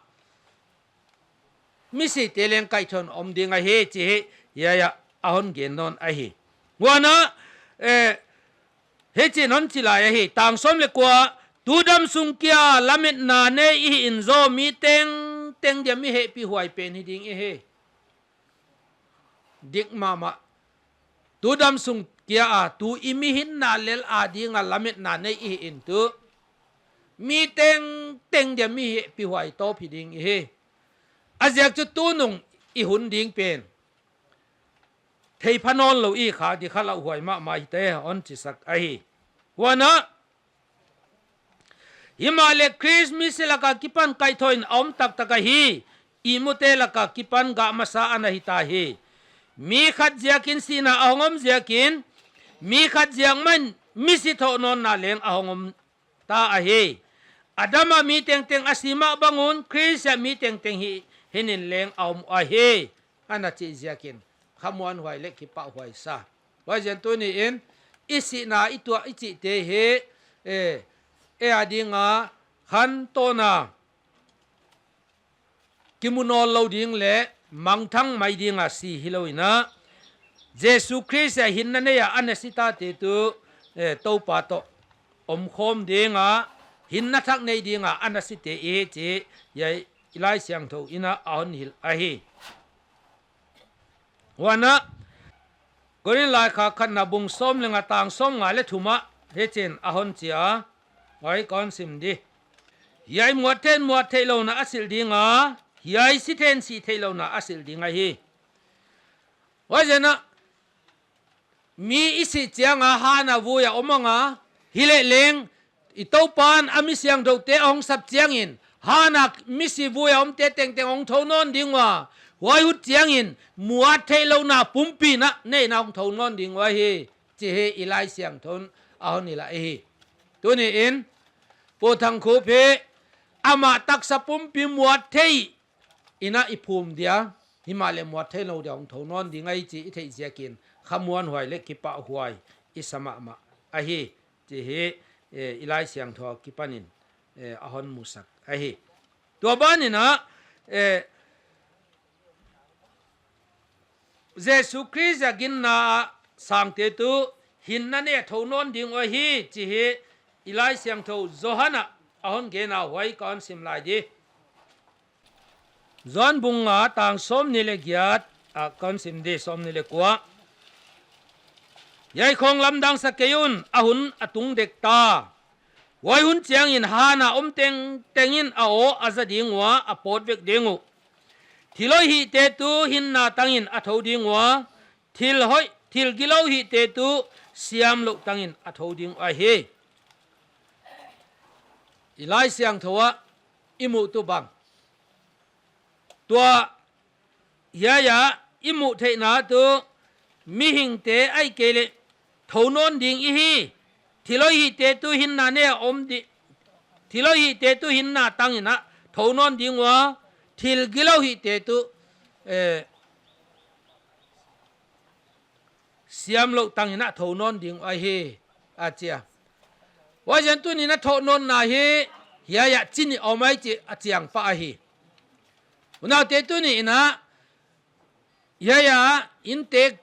misite leng kaihthoh in om ding ahi chih hi, hiai ah a hon gen nawn ahi. Huan a, eh, hichi'n hon chi lai ahi, tang sawm leh kua, tu damsung kia lametna nei i hih in zaw, mi tengteng dia mi hehpihhuai pen hi ding i hi. Dik mahmah. Tu damsung kia a, tu i mihinna lel a ding a lametna nei i hih in tuh, mi tengteng dia mi hehpihhuai tawp hi ding i hi. A ziak chu tunung i hun ding pen theipha nawnlou i kha di kha lauhuai mahmah hi te, hon chisak ahi. Huan a, himahleh Khrist misi lak a kipan kaihthoh in a om taktak ahi, ihmute lak a kipan gah masa ana hi ta hi. Mi khat ziakin sihna a hong om ziakin, mi khat ziak mahin misi thou nawnna leng a hong om ta ahi. Adam a mi tengteng a si mah bang un, Khrist ah mi tengteng hih hinin leng a om ahi, ana chih ziakin khamuanhuai leh kipahhuai sa. Huaiziakin tuni in i sihna i tuah i chihte hi, eh, ei a ding a khantawn a kimu nawnlou ding leh mangthang mai ding a si hilou in a, Jesu Khrist ah hinna nei a ana si tate tuh, eh, Toupa toh omkhawm ding a, hinna thak nei ding a ana site i hi chih hiai i Laisiangthou in a a hon hilh ahi. Huan a, Korinth laikhak khatna bung sawm leh nga tang sawmnga leh thum ah hichi'n a hon chi a, huai kon sim di. Hiai muat theih in muat theihlouhna a silh ding a, hiai si theih in si theihlouhna a silh ding ahi. Huaiziak in a, mi i sih chiang a han a vui a om ang a, hileh leng, i Toupa'n a mi siangthoute a hong sap chiangin, han a misi vui a omte tengteng hong thou nawn ding ua, huai hun chiangin, muat theihlouhna pumpi in a, neihna hong thou nawn ding ua hi, chih i Laisiangthou in a hon hilh ahi. Tuni in, Pu Thangkhup hi, amah taksa pumpi muat theih in a i phum dia, himahleh muat theihlouh dia hong thou nawn ding ahi chih i theih ziakin, khamuanhuai leh kipahhuai i sa mahmah ahi, chih, eh, i Laisiangthou akipanin, eh, a hon musak ahi. Tua ban in a, eh, Jesu Khrist a ginna a sangte tuh hinna nei a thou nawn ding uh ahi, chih i Laisiangthou Johan a a hon gen a, huai kon sim lai di. Johan bung nga tang sawmnih leh giat a kon sim di, sawmnih leh kua. Hiai khong lamdang sa kei un, a hun a tung dek ta. Huai hun chiangin han a om tengteng in a aw a za ding ua, a pawt vek ding uh. Thil hoih hihte tuh hinna tangin a thou ding ua, thil hoih, thil gilou hihte tuh siamlouh tangin a thou ding uh ahi. I Laisiangthou ah i muh tuh bang. Tua hiai a i muh theihna tuh mihingte ahihkeileh thou nawn ding i hi. Thil hoih hihte tuh hinna nei a om di, thil hoih hihte tuh hinna tangin a thou nawn ding ua, thil gilou hihte tuh, eh, siamlouh tangin a thou nawn ding uh ahi, a chi a. Huaiziakin tuni in a thohnawnna hi, hiai ah chih nih om ahi chih a chiang pah ahi. Unaute, tuni in a, hiai a inntek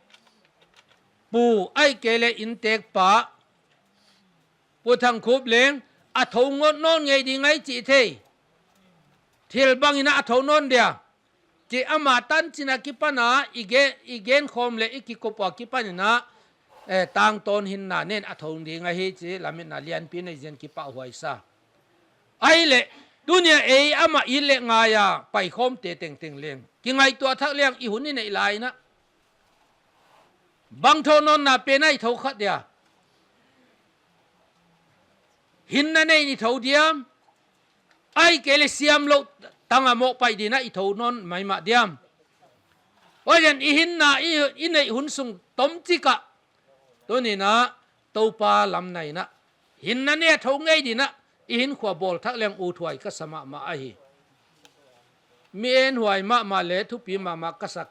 pu ahihkeileh inntek pa, Pu Thangkhup leng, a thou ngot nawn ngei ding ahi chih thei. Thil bang in a thou nawn dia, chih ama tanchin akipan a i gen, i gen khawm leh i kikup akipan in a, eh, tangtawn hinna nei in a thou ding ahi chih lametna lianpi nei ziakin kipahhuai sa. Ahihleh, tuni a ei amah it leh ngai a paikhawmte tengteng leng, kingaihtuah thak leng i hun i neih lai in a, bang thohnawnna pen a i thou kha dia? Hinna nei in i thou diam, ahihkeileh siamlouh tang a mohpaih ding in a i thou nawn maimah diam? Huaiziakin i hinna i, i neih hun sung tomchik ah, tuni in a Toupa lam nai in a, hinna nei a thou ngei ding in a i hinkhua bawl thak leng uthuai ka sa mahmah ahi. Mi enhuai mahmah leh thupi mahmah ka sak,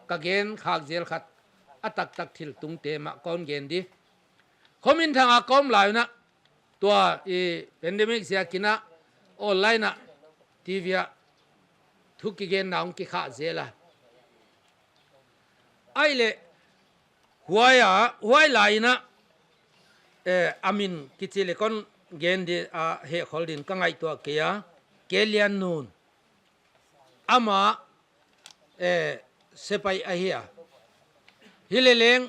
ka gen khak zel khat, a taktak thil tungte mah kon gen di. Khominthang a ka om lai un a, tua i pandemic ziakin a, online ah, TV ah, thu kigenna hong kikhah zel a. Ahihleh, huai a, huai lai in a, eh, a min kichi leh kon gen di a, hehkhol ding ka ngaihtuah kei a, Kelian Nun. Amah, eh, sepaih ahi a. Hileh leng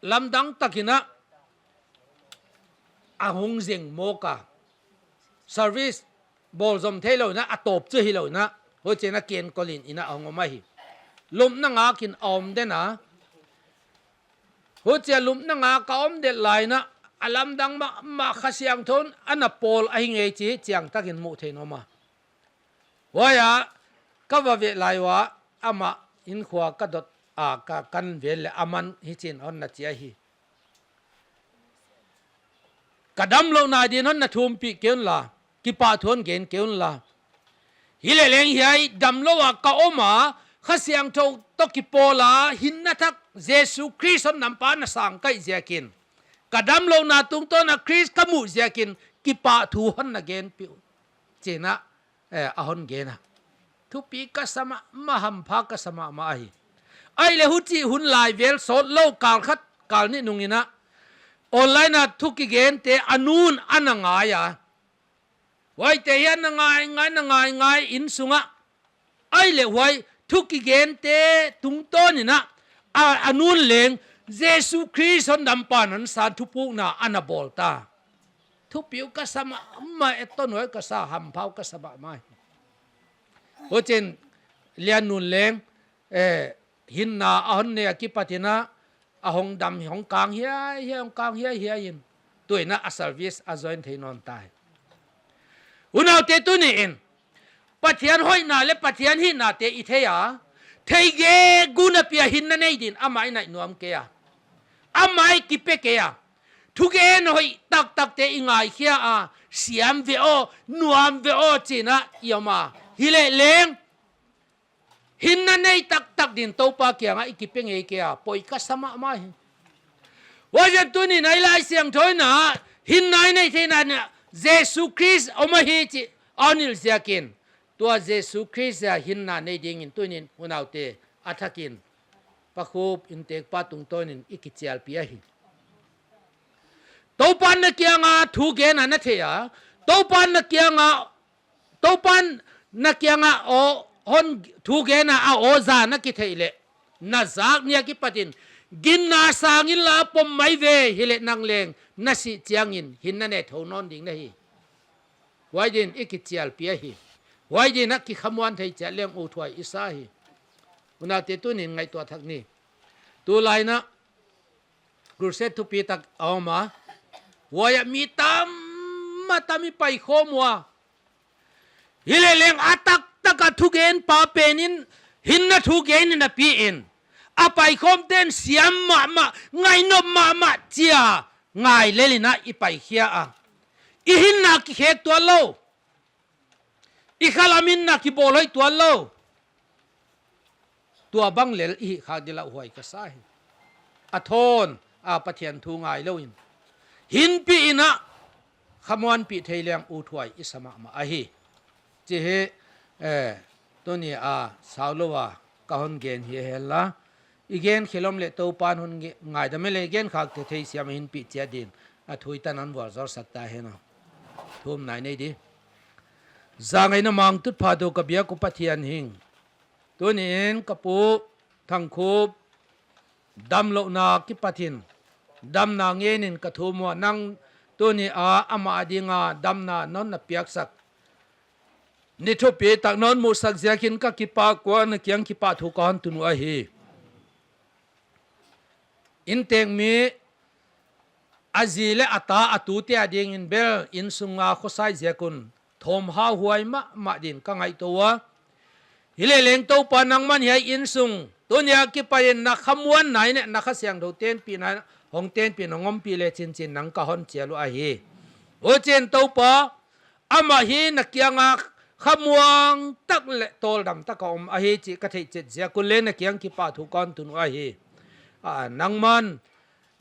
lamdang takin a, a hong zeng mawk a. Service bawl zom theilou in a, a tawp chu hilou in a, huchiin a kenkol in in a hong om ahi. Lupna ngak in a om den a. Huchia lupna ngak a om den lai in a, a lamdang mahmah, Kha Siangthou in a na pawl ahi ngei chih chiangtak in muh theih in om a. Huai a, ka va veh lai ua, amah hinkhua ka dot a, ka kan vel leh aman hichiin hon na chi ahi. Ka damlouhna ding in hon na thumpih kei un la, kipahthu hon gen kei un la. Hileh leng hiai damlou a ka om a, Kha Siangthou toh kipawl a, hinna thak Jesu Khrist hondampa na sang ka hih ziakin, ka damlouhna tungtawn a Khrist ka muh ziakin, kipahthu hon na genpih un, chiin a, eh, a hon gen a. Thupi ka sa mahmah, hampha ka sa mahmah ahi. Ahihleh huchi hun lai vel sawtlou kal khat, kal nih nung in a, online a thu kigente a nu'n a na ngai a. Huaite hiai a na ngaingai, na ngaingai inn sung ah. Ahihleh huai thu kigente tungtawn in a, a, a nu'n leng Jesu Khrist hondampa na san thupukna a na bawl ta. thupi uh ka sa mahmah, e, tonhuai ka sa, hampha uh ka sa mahmah. Huchiin Lian Nun leng, eh, hinna a hon nei a kipat in a, a hong dam, hong kang hiaihiai, hong kang hiaihiai in, tuin a service a join thei nawn ta hi. Unaute, tuni'n Pathian hoihna leh Pathian hihnate i thei a, thei gige napi a hinna nei dingin amah i naih nuam kei a, amah i kipe kei a, thugen hoih taktakte i ngaikhia a, siam ve aw, nuam ve aw chi'n a i om a, hileh leng hinna nei taktak dingin Toupa kiangah i kipe ngei kei a, poi ka sa mahmah hi. Huaiziakin tuni'n a i Laisiangthou in a, hinna i neih theihna ah Jesu Khrist om ahi chih a hon hilh ziakin, tua Jesu Khrist a hinna nei dingin tuni'n unaute, a thakin Pa Khup inntekpa tungtawnin i kichialpih ahi. Toupa'n na kianga thugen a na thei a, Toupa'n na kianga, Toupa'n na kianga aw hon thugen a, a aw za na kitheih leh, na zak ni a kipatin, ginna sang inla pom mai ve, hileh nang leng na sih chiangin hinna ne thou nawn ding na hi. Huai dingin i kichialpih ahi. Huai dingin a kikhamuan thei chiat leng uthuai i sa hi. Unaute, tuni'n ngaihtuah thak ni. Tulai in a crusade thupitak a om a, huai ah mi tam a tam i paikhawm ua. Hileh leng a taktak a thugenpa pen in hinna thu gen in a pi in, a paikhawmte'n siam mahmah, ngaihnop mahmah chi a, ngai lel in a i paikhia a, i hinna kikhek tuan lou, i khalam hinna kibawl hoih tuan lou. Tua bang lel i hih khak ding lauhuai ka sa hi. A thawn a Pathian thu ngailou in, hinpih in a khamuanpih thei leng uthuai i sa mahmah ahi. Chih hi, eh, tuni a saulou a ka hon gen hi henla, i gen khelh om leh Toupa'n hon nge-, ngaidam leh i gen khakte theisiam a hinpih chiat dingin a thu i tan a hon vualzawlsak ta hen aw. Thumna i nei di. Zangaihna mangtutphah dou ka biak uh Pathian hing, tuni'n ka pu Thangkhup damlouhna kipatin damna ngenin ka thum ua, nang tuni a amah adinga damna non na piaksak, ni thupitak non muhsak ziakin ka kipak ua, na kiang kipahthu ka hon tun uh ahi. Inntek mi, a zi leh a ta, a tute adingin bel insunga khosai ziak un thawm hauhuai mahmah dingin ka ngaihtuah ua. Hileh leng Toupa, nangman hiai innsung tuni a kipanin na khamuanna in, na Kha Siangthou tenpihna in hong tenpih, hong ompih lechin chiin nang ka hon chial uh ahi. Huchiin Toupa, amah hi na kianga khamuang tak leh tawldam tak a om ahi chih ka theih chet ziak un leng na kiang kipahthu ka hon tun uh ahi. A, nangman,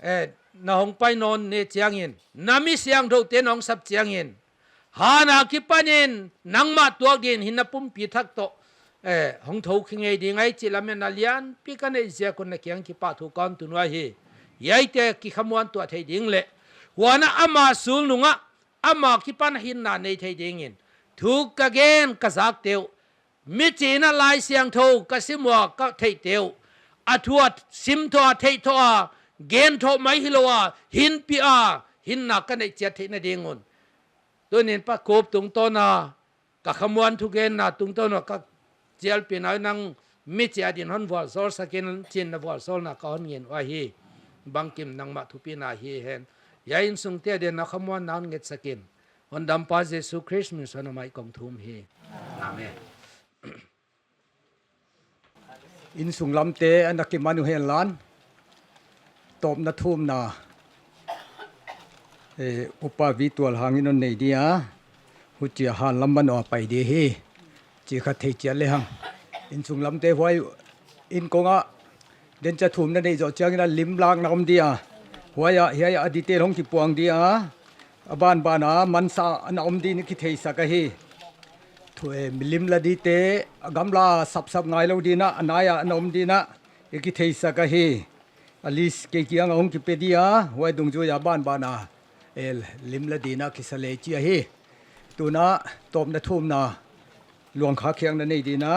eh, na hong pai nawn ni chiangin, na mi siangthoute'n hong sap chiangin, han akipanin nangmah tuak dingin hinna pumpi thak toh, eh, hong thou khe ngei ding ahi chih lametna lianpi ka neih ziak un na kiang kipahthu ka hon tun uh ahi. Hiaite kikhamuan tuah thei ding leh, huan a ama sulnung ah ama kipan hinna nei thei dingin thu ka gen ka zakte uh, mi chiin a Laisiangthou ka sim ua ka theihte uh, a thu a sim thoh a, theih thoh a, gen thoh mai hilou a, hinpih a, hinna ka neih chiat theihna ding un, tuni'n Pa Khup tungtawn a ka khamuan thugenna tungtawn a ka chialpihna uh nang mi chiat dingin hon vualzawlsak in chiin na vualzawlna ka hon ngen uh ahi. Bangkim nangmah thupina hi hen. Hiai innsungte adingin na khamuanna hon ngetsak in, hondampa Jesu Khrist min suang in amah kong thum hi. Amen. Innsung lamte ana kiman uh henla, tawpna thumna, eh, Upa Vitualhang in hon nei dia, huchia han lam manoh a pai di hi, chih kha thei chiat lehang. Innsung lamte huai in kong ah, den cha thumna neih zoh chiangin a lim lakna om dia, huai ah, hiai ah a detail hong kipuang dia, a banban a mansa ana om dingin kitheisak ahi. Thu, eh, milim la dite, a gamla sapsap ngailou dingin a, a nai ah ana om dingin a, i kitheisak ahi. A list kei kiang ah hong kipe dia, huai dungzui a banban a, eh, lim la dingin a kisa lei chi ahi. Tuin a tawpna thumna luang khakhiakna neih dingin a,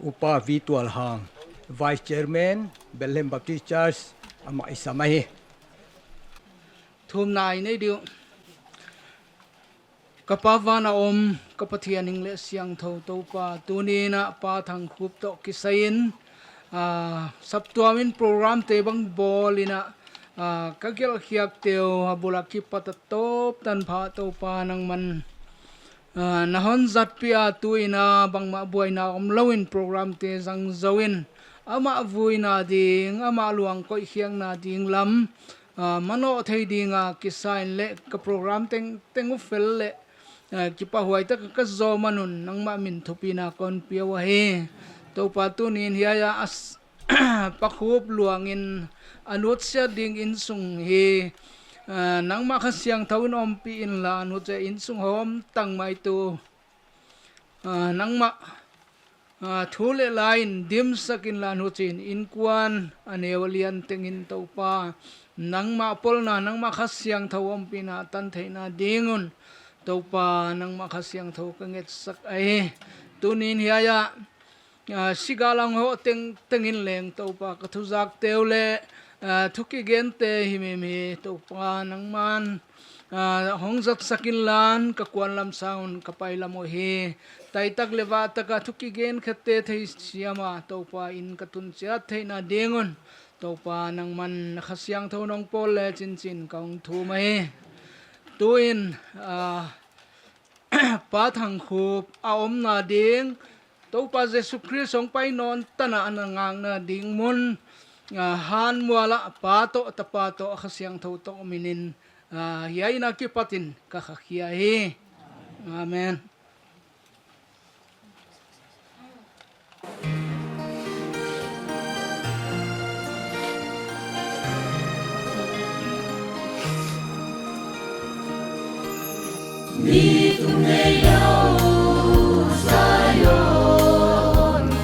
Upa Vitualhang, Vice Chairman, Bethlehem Baptist Church, amah i sam ahi. Thumna i nei di uh. Ka Pa van a om, ka Pathian hing leh siangthou Toupa, tuni'n a Pa Thangkhup toh kisai in, ah, saptuam in program te bang bawl in a, ah, ka gelh khiak teuh a bul a kipat a tawp tanpha Toupa nangman, ah, na hon zatpih a, tuin a bangmah buaina omlou in program te zang zou in, amah vuina ding, amah luang koih khiakna ding lam, ah, manawh thei ding a kisa in leh ka program tengteng uh fel leh, ah, kipahhuai tak a ka zawm a, nangmah min thupina kon pia uh ahi. Toupa, tuni'n hiai a as-, Pa Khup luang in a nutsiat ding innsung hi, ah, nangmah Kha Siangthou in ompih inla, a nutsiat innsung hawm tang mai tu, ah, nangmah, ah, thu leh la in dimsak inla, huchiin innkuan a neu a lian tengin Toupa, nangmah pawlna, nangmah Kha Siangthou ompihna tan theihna ding un Toupa, nangmah Kha Siangthou ka ngetsak ahi. Tuni'n hiai a, ah, sigal a hong hoh tengteng in leng Toupa, ka thuzak teuh leh, ah, thu kigen te himhim hi Toupa, nangman, ah, hong zatsak inla, ka kuan lam sang un ka pai lam uh hi. Taitak leh vahtak a thu kigen khete theisiam a Toupa, inn ka tun chiat theihna ding un Toupa, nangman na Kha Siangthou nong pawl lechin chi'n ka hong thum ahi. Tuin, ah, Pa Thangkhup a omna ding, Toupa Jesu Khrist hong pai nawn tan a ana ngakna ding mun, ah, Hanmual ah Pa toh, Tapa toh, Kha Siangthou toh min in, ah, hiai in a kipat in ka khakhia hi. Amen. Nitum neilou Zion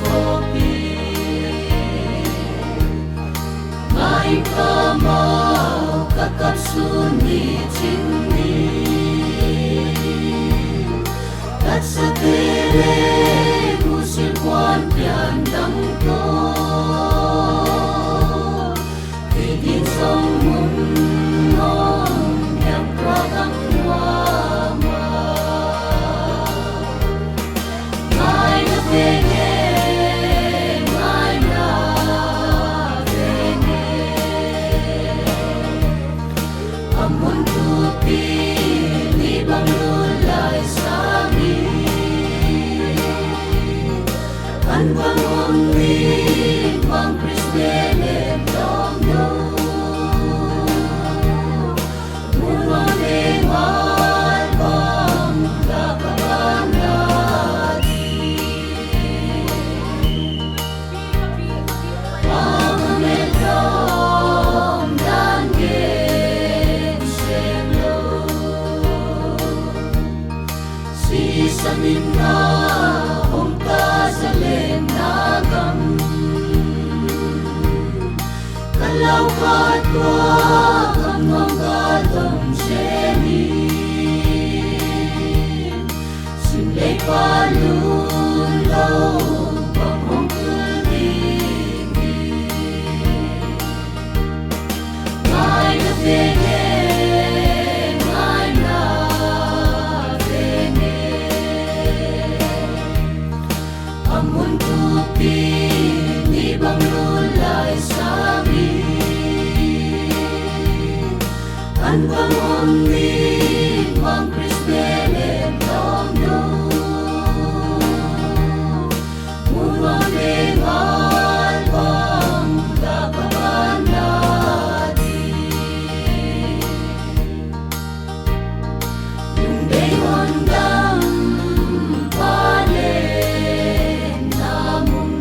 khawpi, ngaihkhiak maw ka kap sun ni ching ni. Tatsate leh musil kuan pian dang toh, kei din song mun nong hiam tua dang lua mah. Ngaihna veng e, ngaihna veng e. A mun tupi ni bang lul lai sang in, an bang om ni bang Khrist leh lem dong nu. Mun bang leh ngal bang la ka ban la di. Sisan in na hong ka zalen na gam, ka lau ka tua gam nong ka dong zen in. Sim leh pa lulou bang hong tul ding hi. Ngaihna veng e, ngaihna veng e. A mun tupi ni bang lul lai sang in, an bang om ni bang Khrist leh lem dong nu. Mun bang leh ngal bang la ka ban la di. Lungdei hon dam pa leh na mun.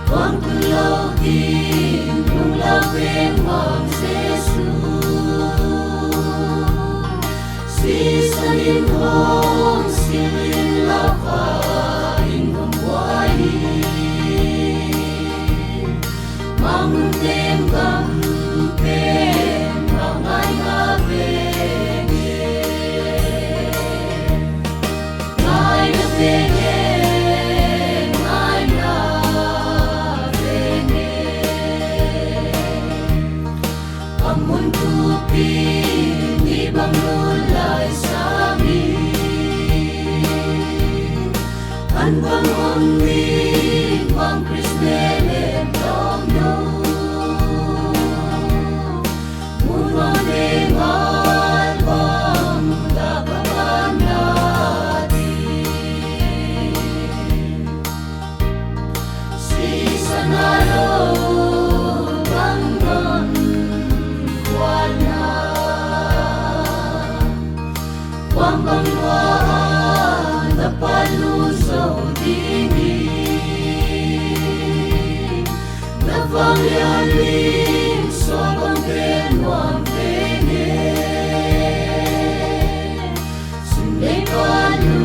Kuang tung lou ding lunglau veng Mang Jesu. Sisan in hong sil in lau kha in hong buai in. Mang mun teng gam pen ma ngaihna veng e. Ngaihna veng e, ngaihna veng e. A mun tupi ni bang lul Bang hong ling bang Kris ne lem dong nu. Mun hong leng al bang la ka ban na di. Sisan a lo bang non kuan na. Kuang bang lua na palu so ding i. Na vang lian ling so bang pen nuam pen e. Sim lei palu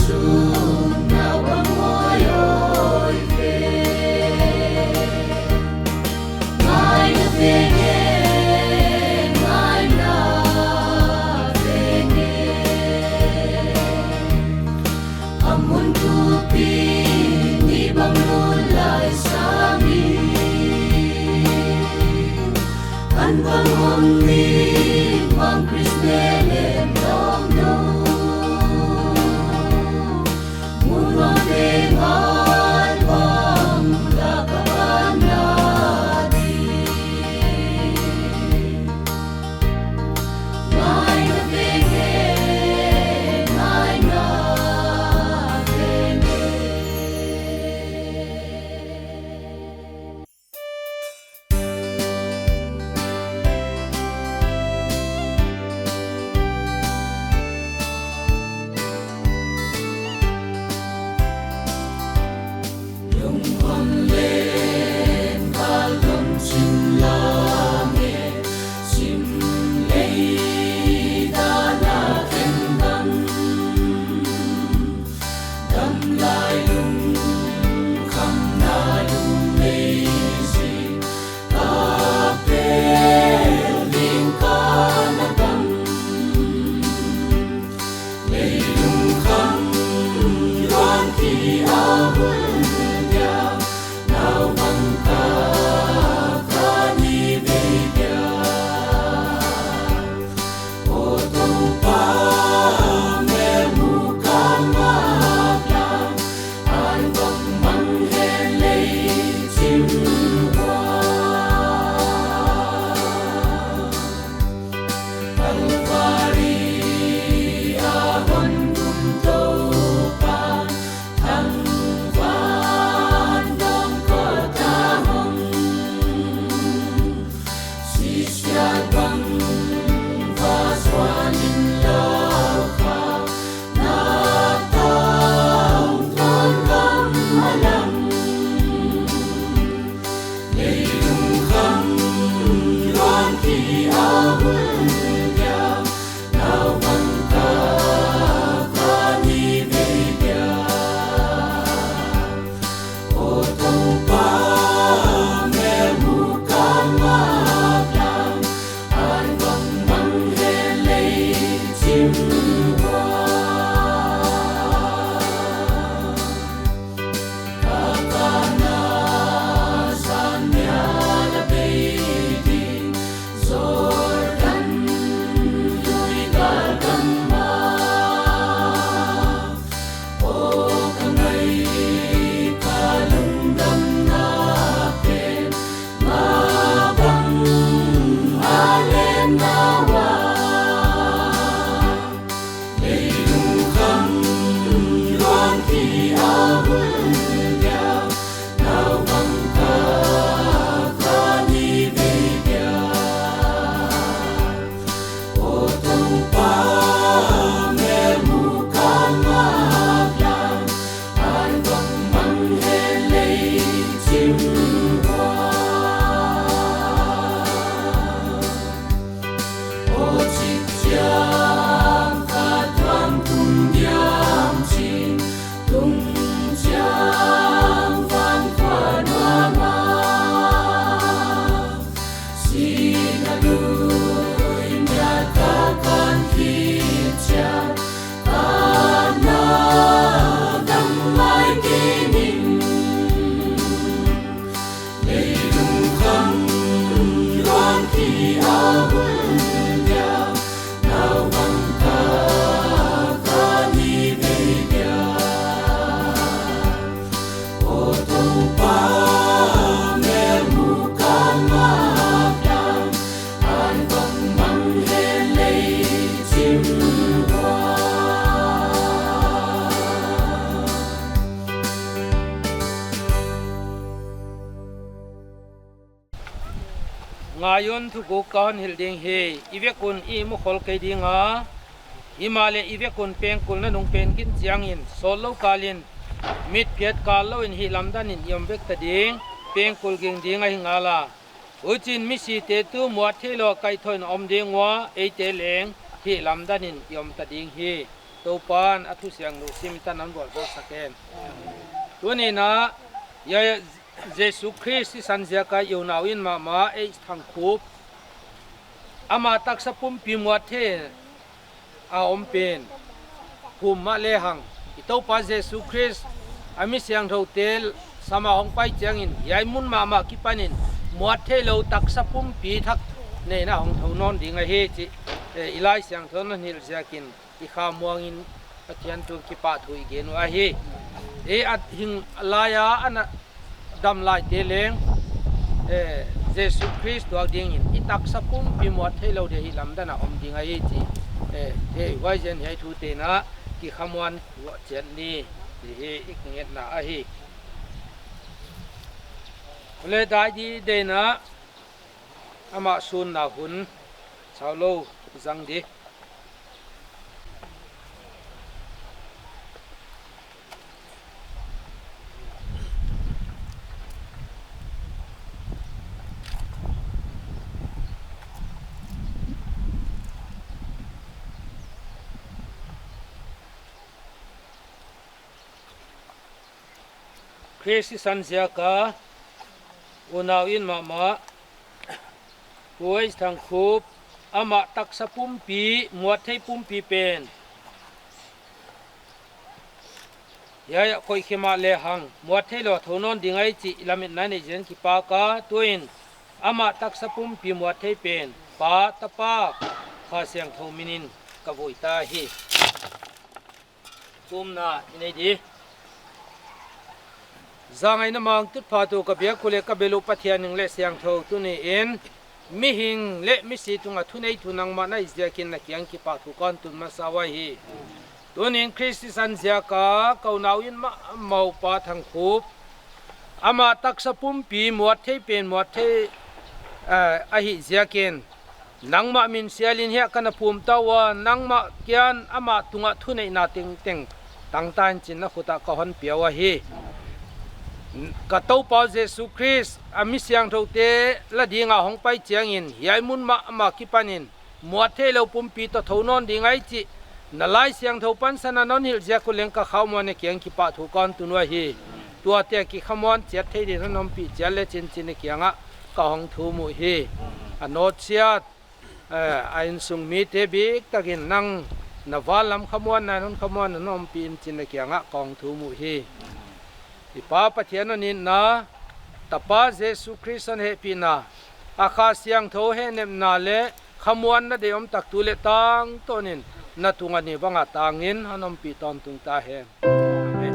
sum na bang oi oi ve. Ngai na veng e, ngai na veng e. A mun tupi ni bang lun lai sang i. An bang hong ling bang Kris ne lem dong nu. Zion thuguk ka hon hilh ding hi. I vek un i mukhol kei ding a, himahleh i vek un pengkul na nung pen gin chiangin, sawtlou kalin, mitphiat kal louin hihlamdanin i om vek ta ding. Pengkul ging ding ahi ngala. Huchiin misite tuh muat theilou a kaihthouin om ding ua, eite leng hihlamdanin i om ta ding hi. Toupan a thusiangthou sim tan hon vualzawl sak hen. Tuni'n a, hiai Jesu Khrist i san ziaka i unau in mahmah H. Thangkhup, ama taksa pumpi muat thei a om pen phum mah lehang, i Toupa Jesu Khrist a mi siangthoute sam a hong pai chiangin, hiai mun mahmah akipanin muat theilou taksa pumpi thak neiin a hong thou nawn ding ahi chih, eh, i Laisiangthou in a hon hilh ziakin, i khamuangin Pathian tungah kipahthu i gen uh ahi. I a hing laia ana dam laite leng, eh, Jesu Khrist tuak dingin i taksa pumpi muat theilou dia hihlamdan a om ding ahi chih, eh, hiai huaiziakin hiai thute'n a kikhamuan vuah chiat ni, chih hi i ngetna ahi. Huleh dai di deihna, amah sunna hun saulou zang di. Khrist i san ziaka unau in mahmah Pu H. Thangkhup, amah taksa pumpi, muatthei pumpi pen hiai ah koih khe mah lehang muatthei lou a thou nawn ding ahi chih lametna i neih ziakin kipak a, tuin amah taksa pumpi muatthei pen Pa, Tapa, Kha Siangthou minin ka vui ta hi. Thumna i nei di. Zangaihna mangtutphah tuh ka biak uh leh ka bel uh Pathian hing leh siangthou, tuniin mihing leh misi tunga thuneitu nangmah na hih ziakin na kiang kipahthu ka hon tun masa uh ahi. Tuniin Khrist i san ziaka ka unau in mahmah uh Pa Thangkhup, amah taksa pumpi muatthei pen muatthei, eh, ahih ziakin nangmah min sialin hiai ah ka na phum ta ua, nangmah kiang amah tunga thuneihna tengteng tangta in chi'n na khut ah ka hon pia uh ahi. Ka Toupa Jesu Khrist a mi siangthoute la dinga hong pai chiangin hiai mun mahmah akipanin muatthei lou pumpi toh thou nawn ding ahi chih na Laisiangthou pansan a na hon hilh ziak uh leng ka khamuan in na kiang kipahthu ka hon tun uh ahi. Tuate kikhamuan chiat thei dingin na hon ompih chiat lechin chi'n na kiangah ka hon thum uh hi. A nawtsiat, eh, a insung mite biktakin nang na vanlam khamuanna in hon khamuan in hon ompih in chi'n na kiangah ka hon thum uh hi. I Pa Pathian hon itna, Tapa Jesu Khrist hon hehpihna, a Kha Siangthou hehnepna leh khamuanna deih omtak tu leh tangtawnin na tunga ni banga tangin hon ompih tawntung ta hen. Amen.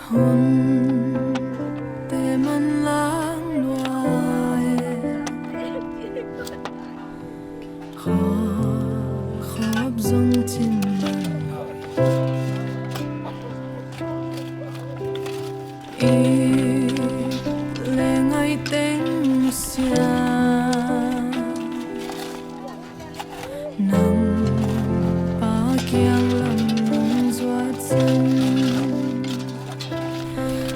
Hun te man lang lua e, kho khop zong chin man. I leh ngai teng sia, nang Pa kiang lam nung zuat zen.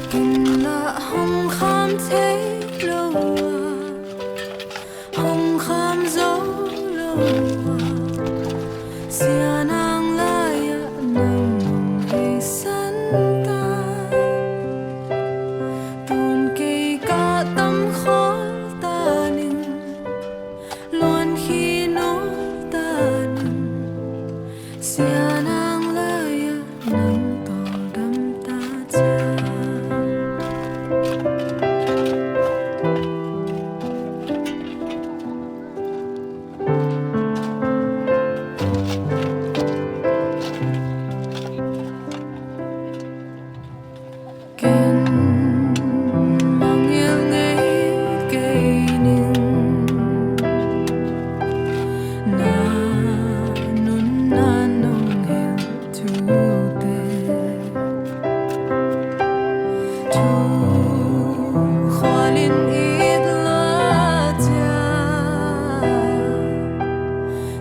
Kin lah hong kham thei lou a, hong kham zou lou a, Sia Nang lai ah nang hong heisan ta. Tun kei ka tam khol ta ning, luan khi nawn ta ning, Sia Nang lai ah nang tawldam ta chia.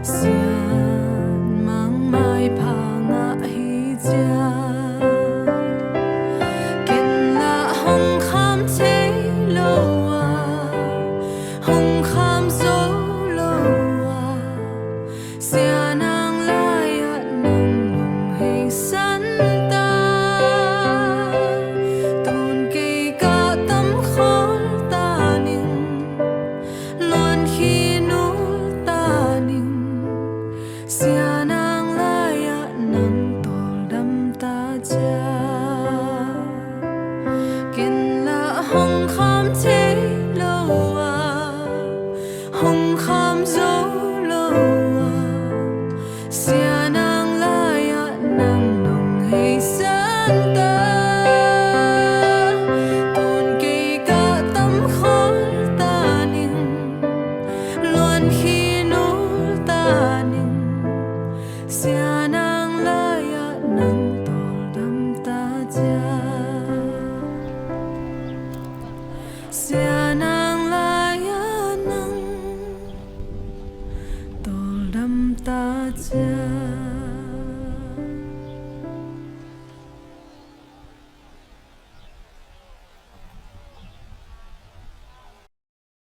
Sian mang mai pha ngah hi chia. Ken lah hong kham thei lou a, hong kham zou lou a. Sia nang lai ah nang lungheisan ta. Tun kei ka tam khol ta ning, luan khi nul ta ning. Sia nang lai ah nang tawldam ta chia. Ken lah hong kham thei lou a, hong kham zou lou a. Sia nang lai ah nang lungheisan ta. Tun kei ka tam khol ta ning, luan khi nul ta ning. Sia nang lai ah nang tawldam ta chia. Sia nang lai ah nang tawldam ta chia.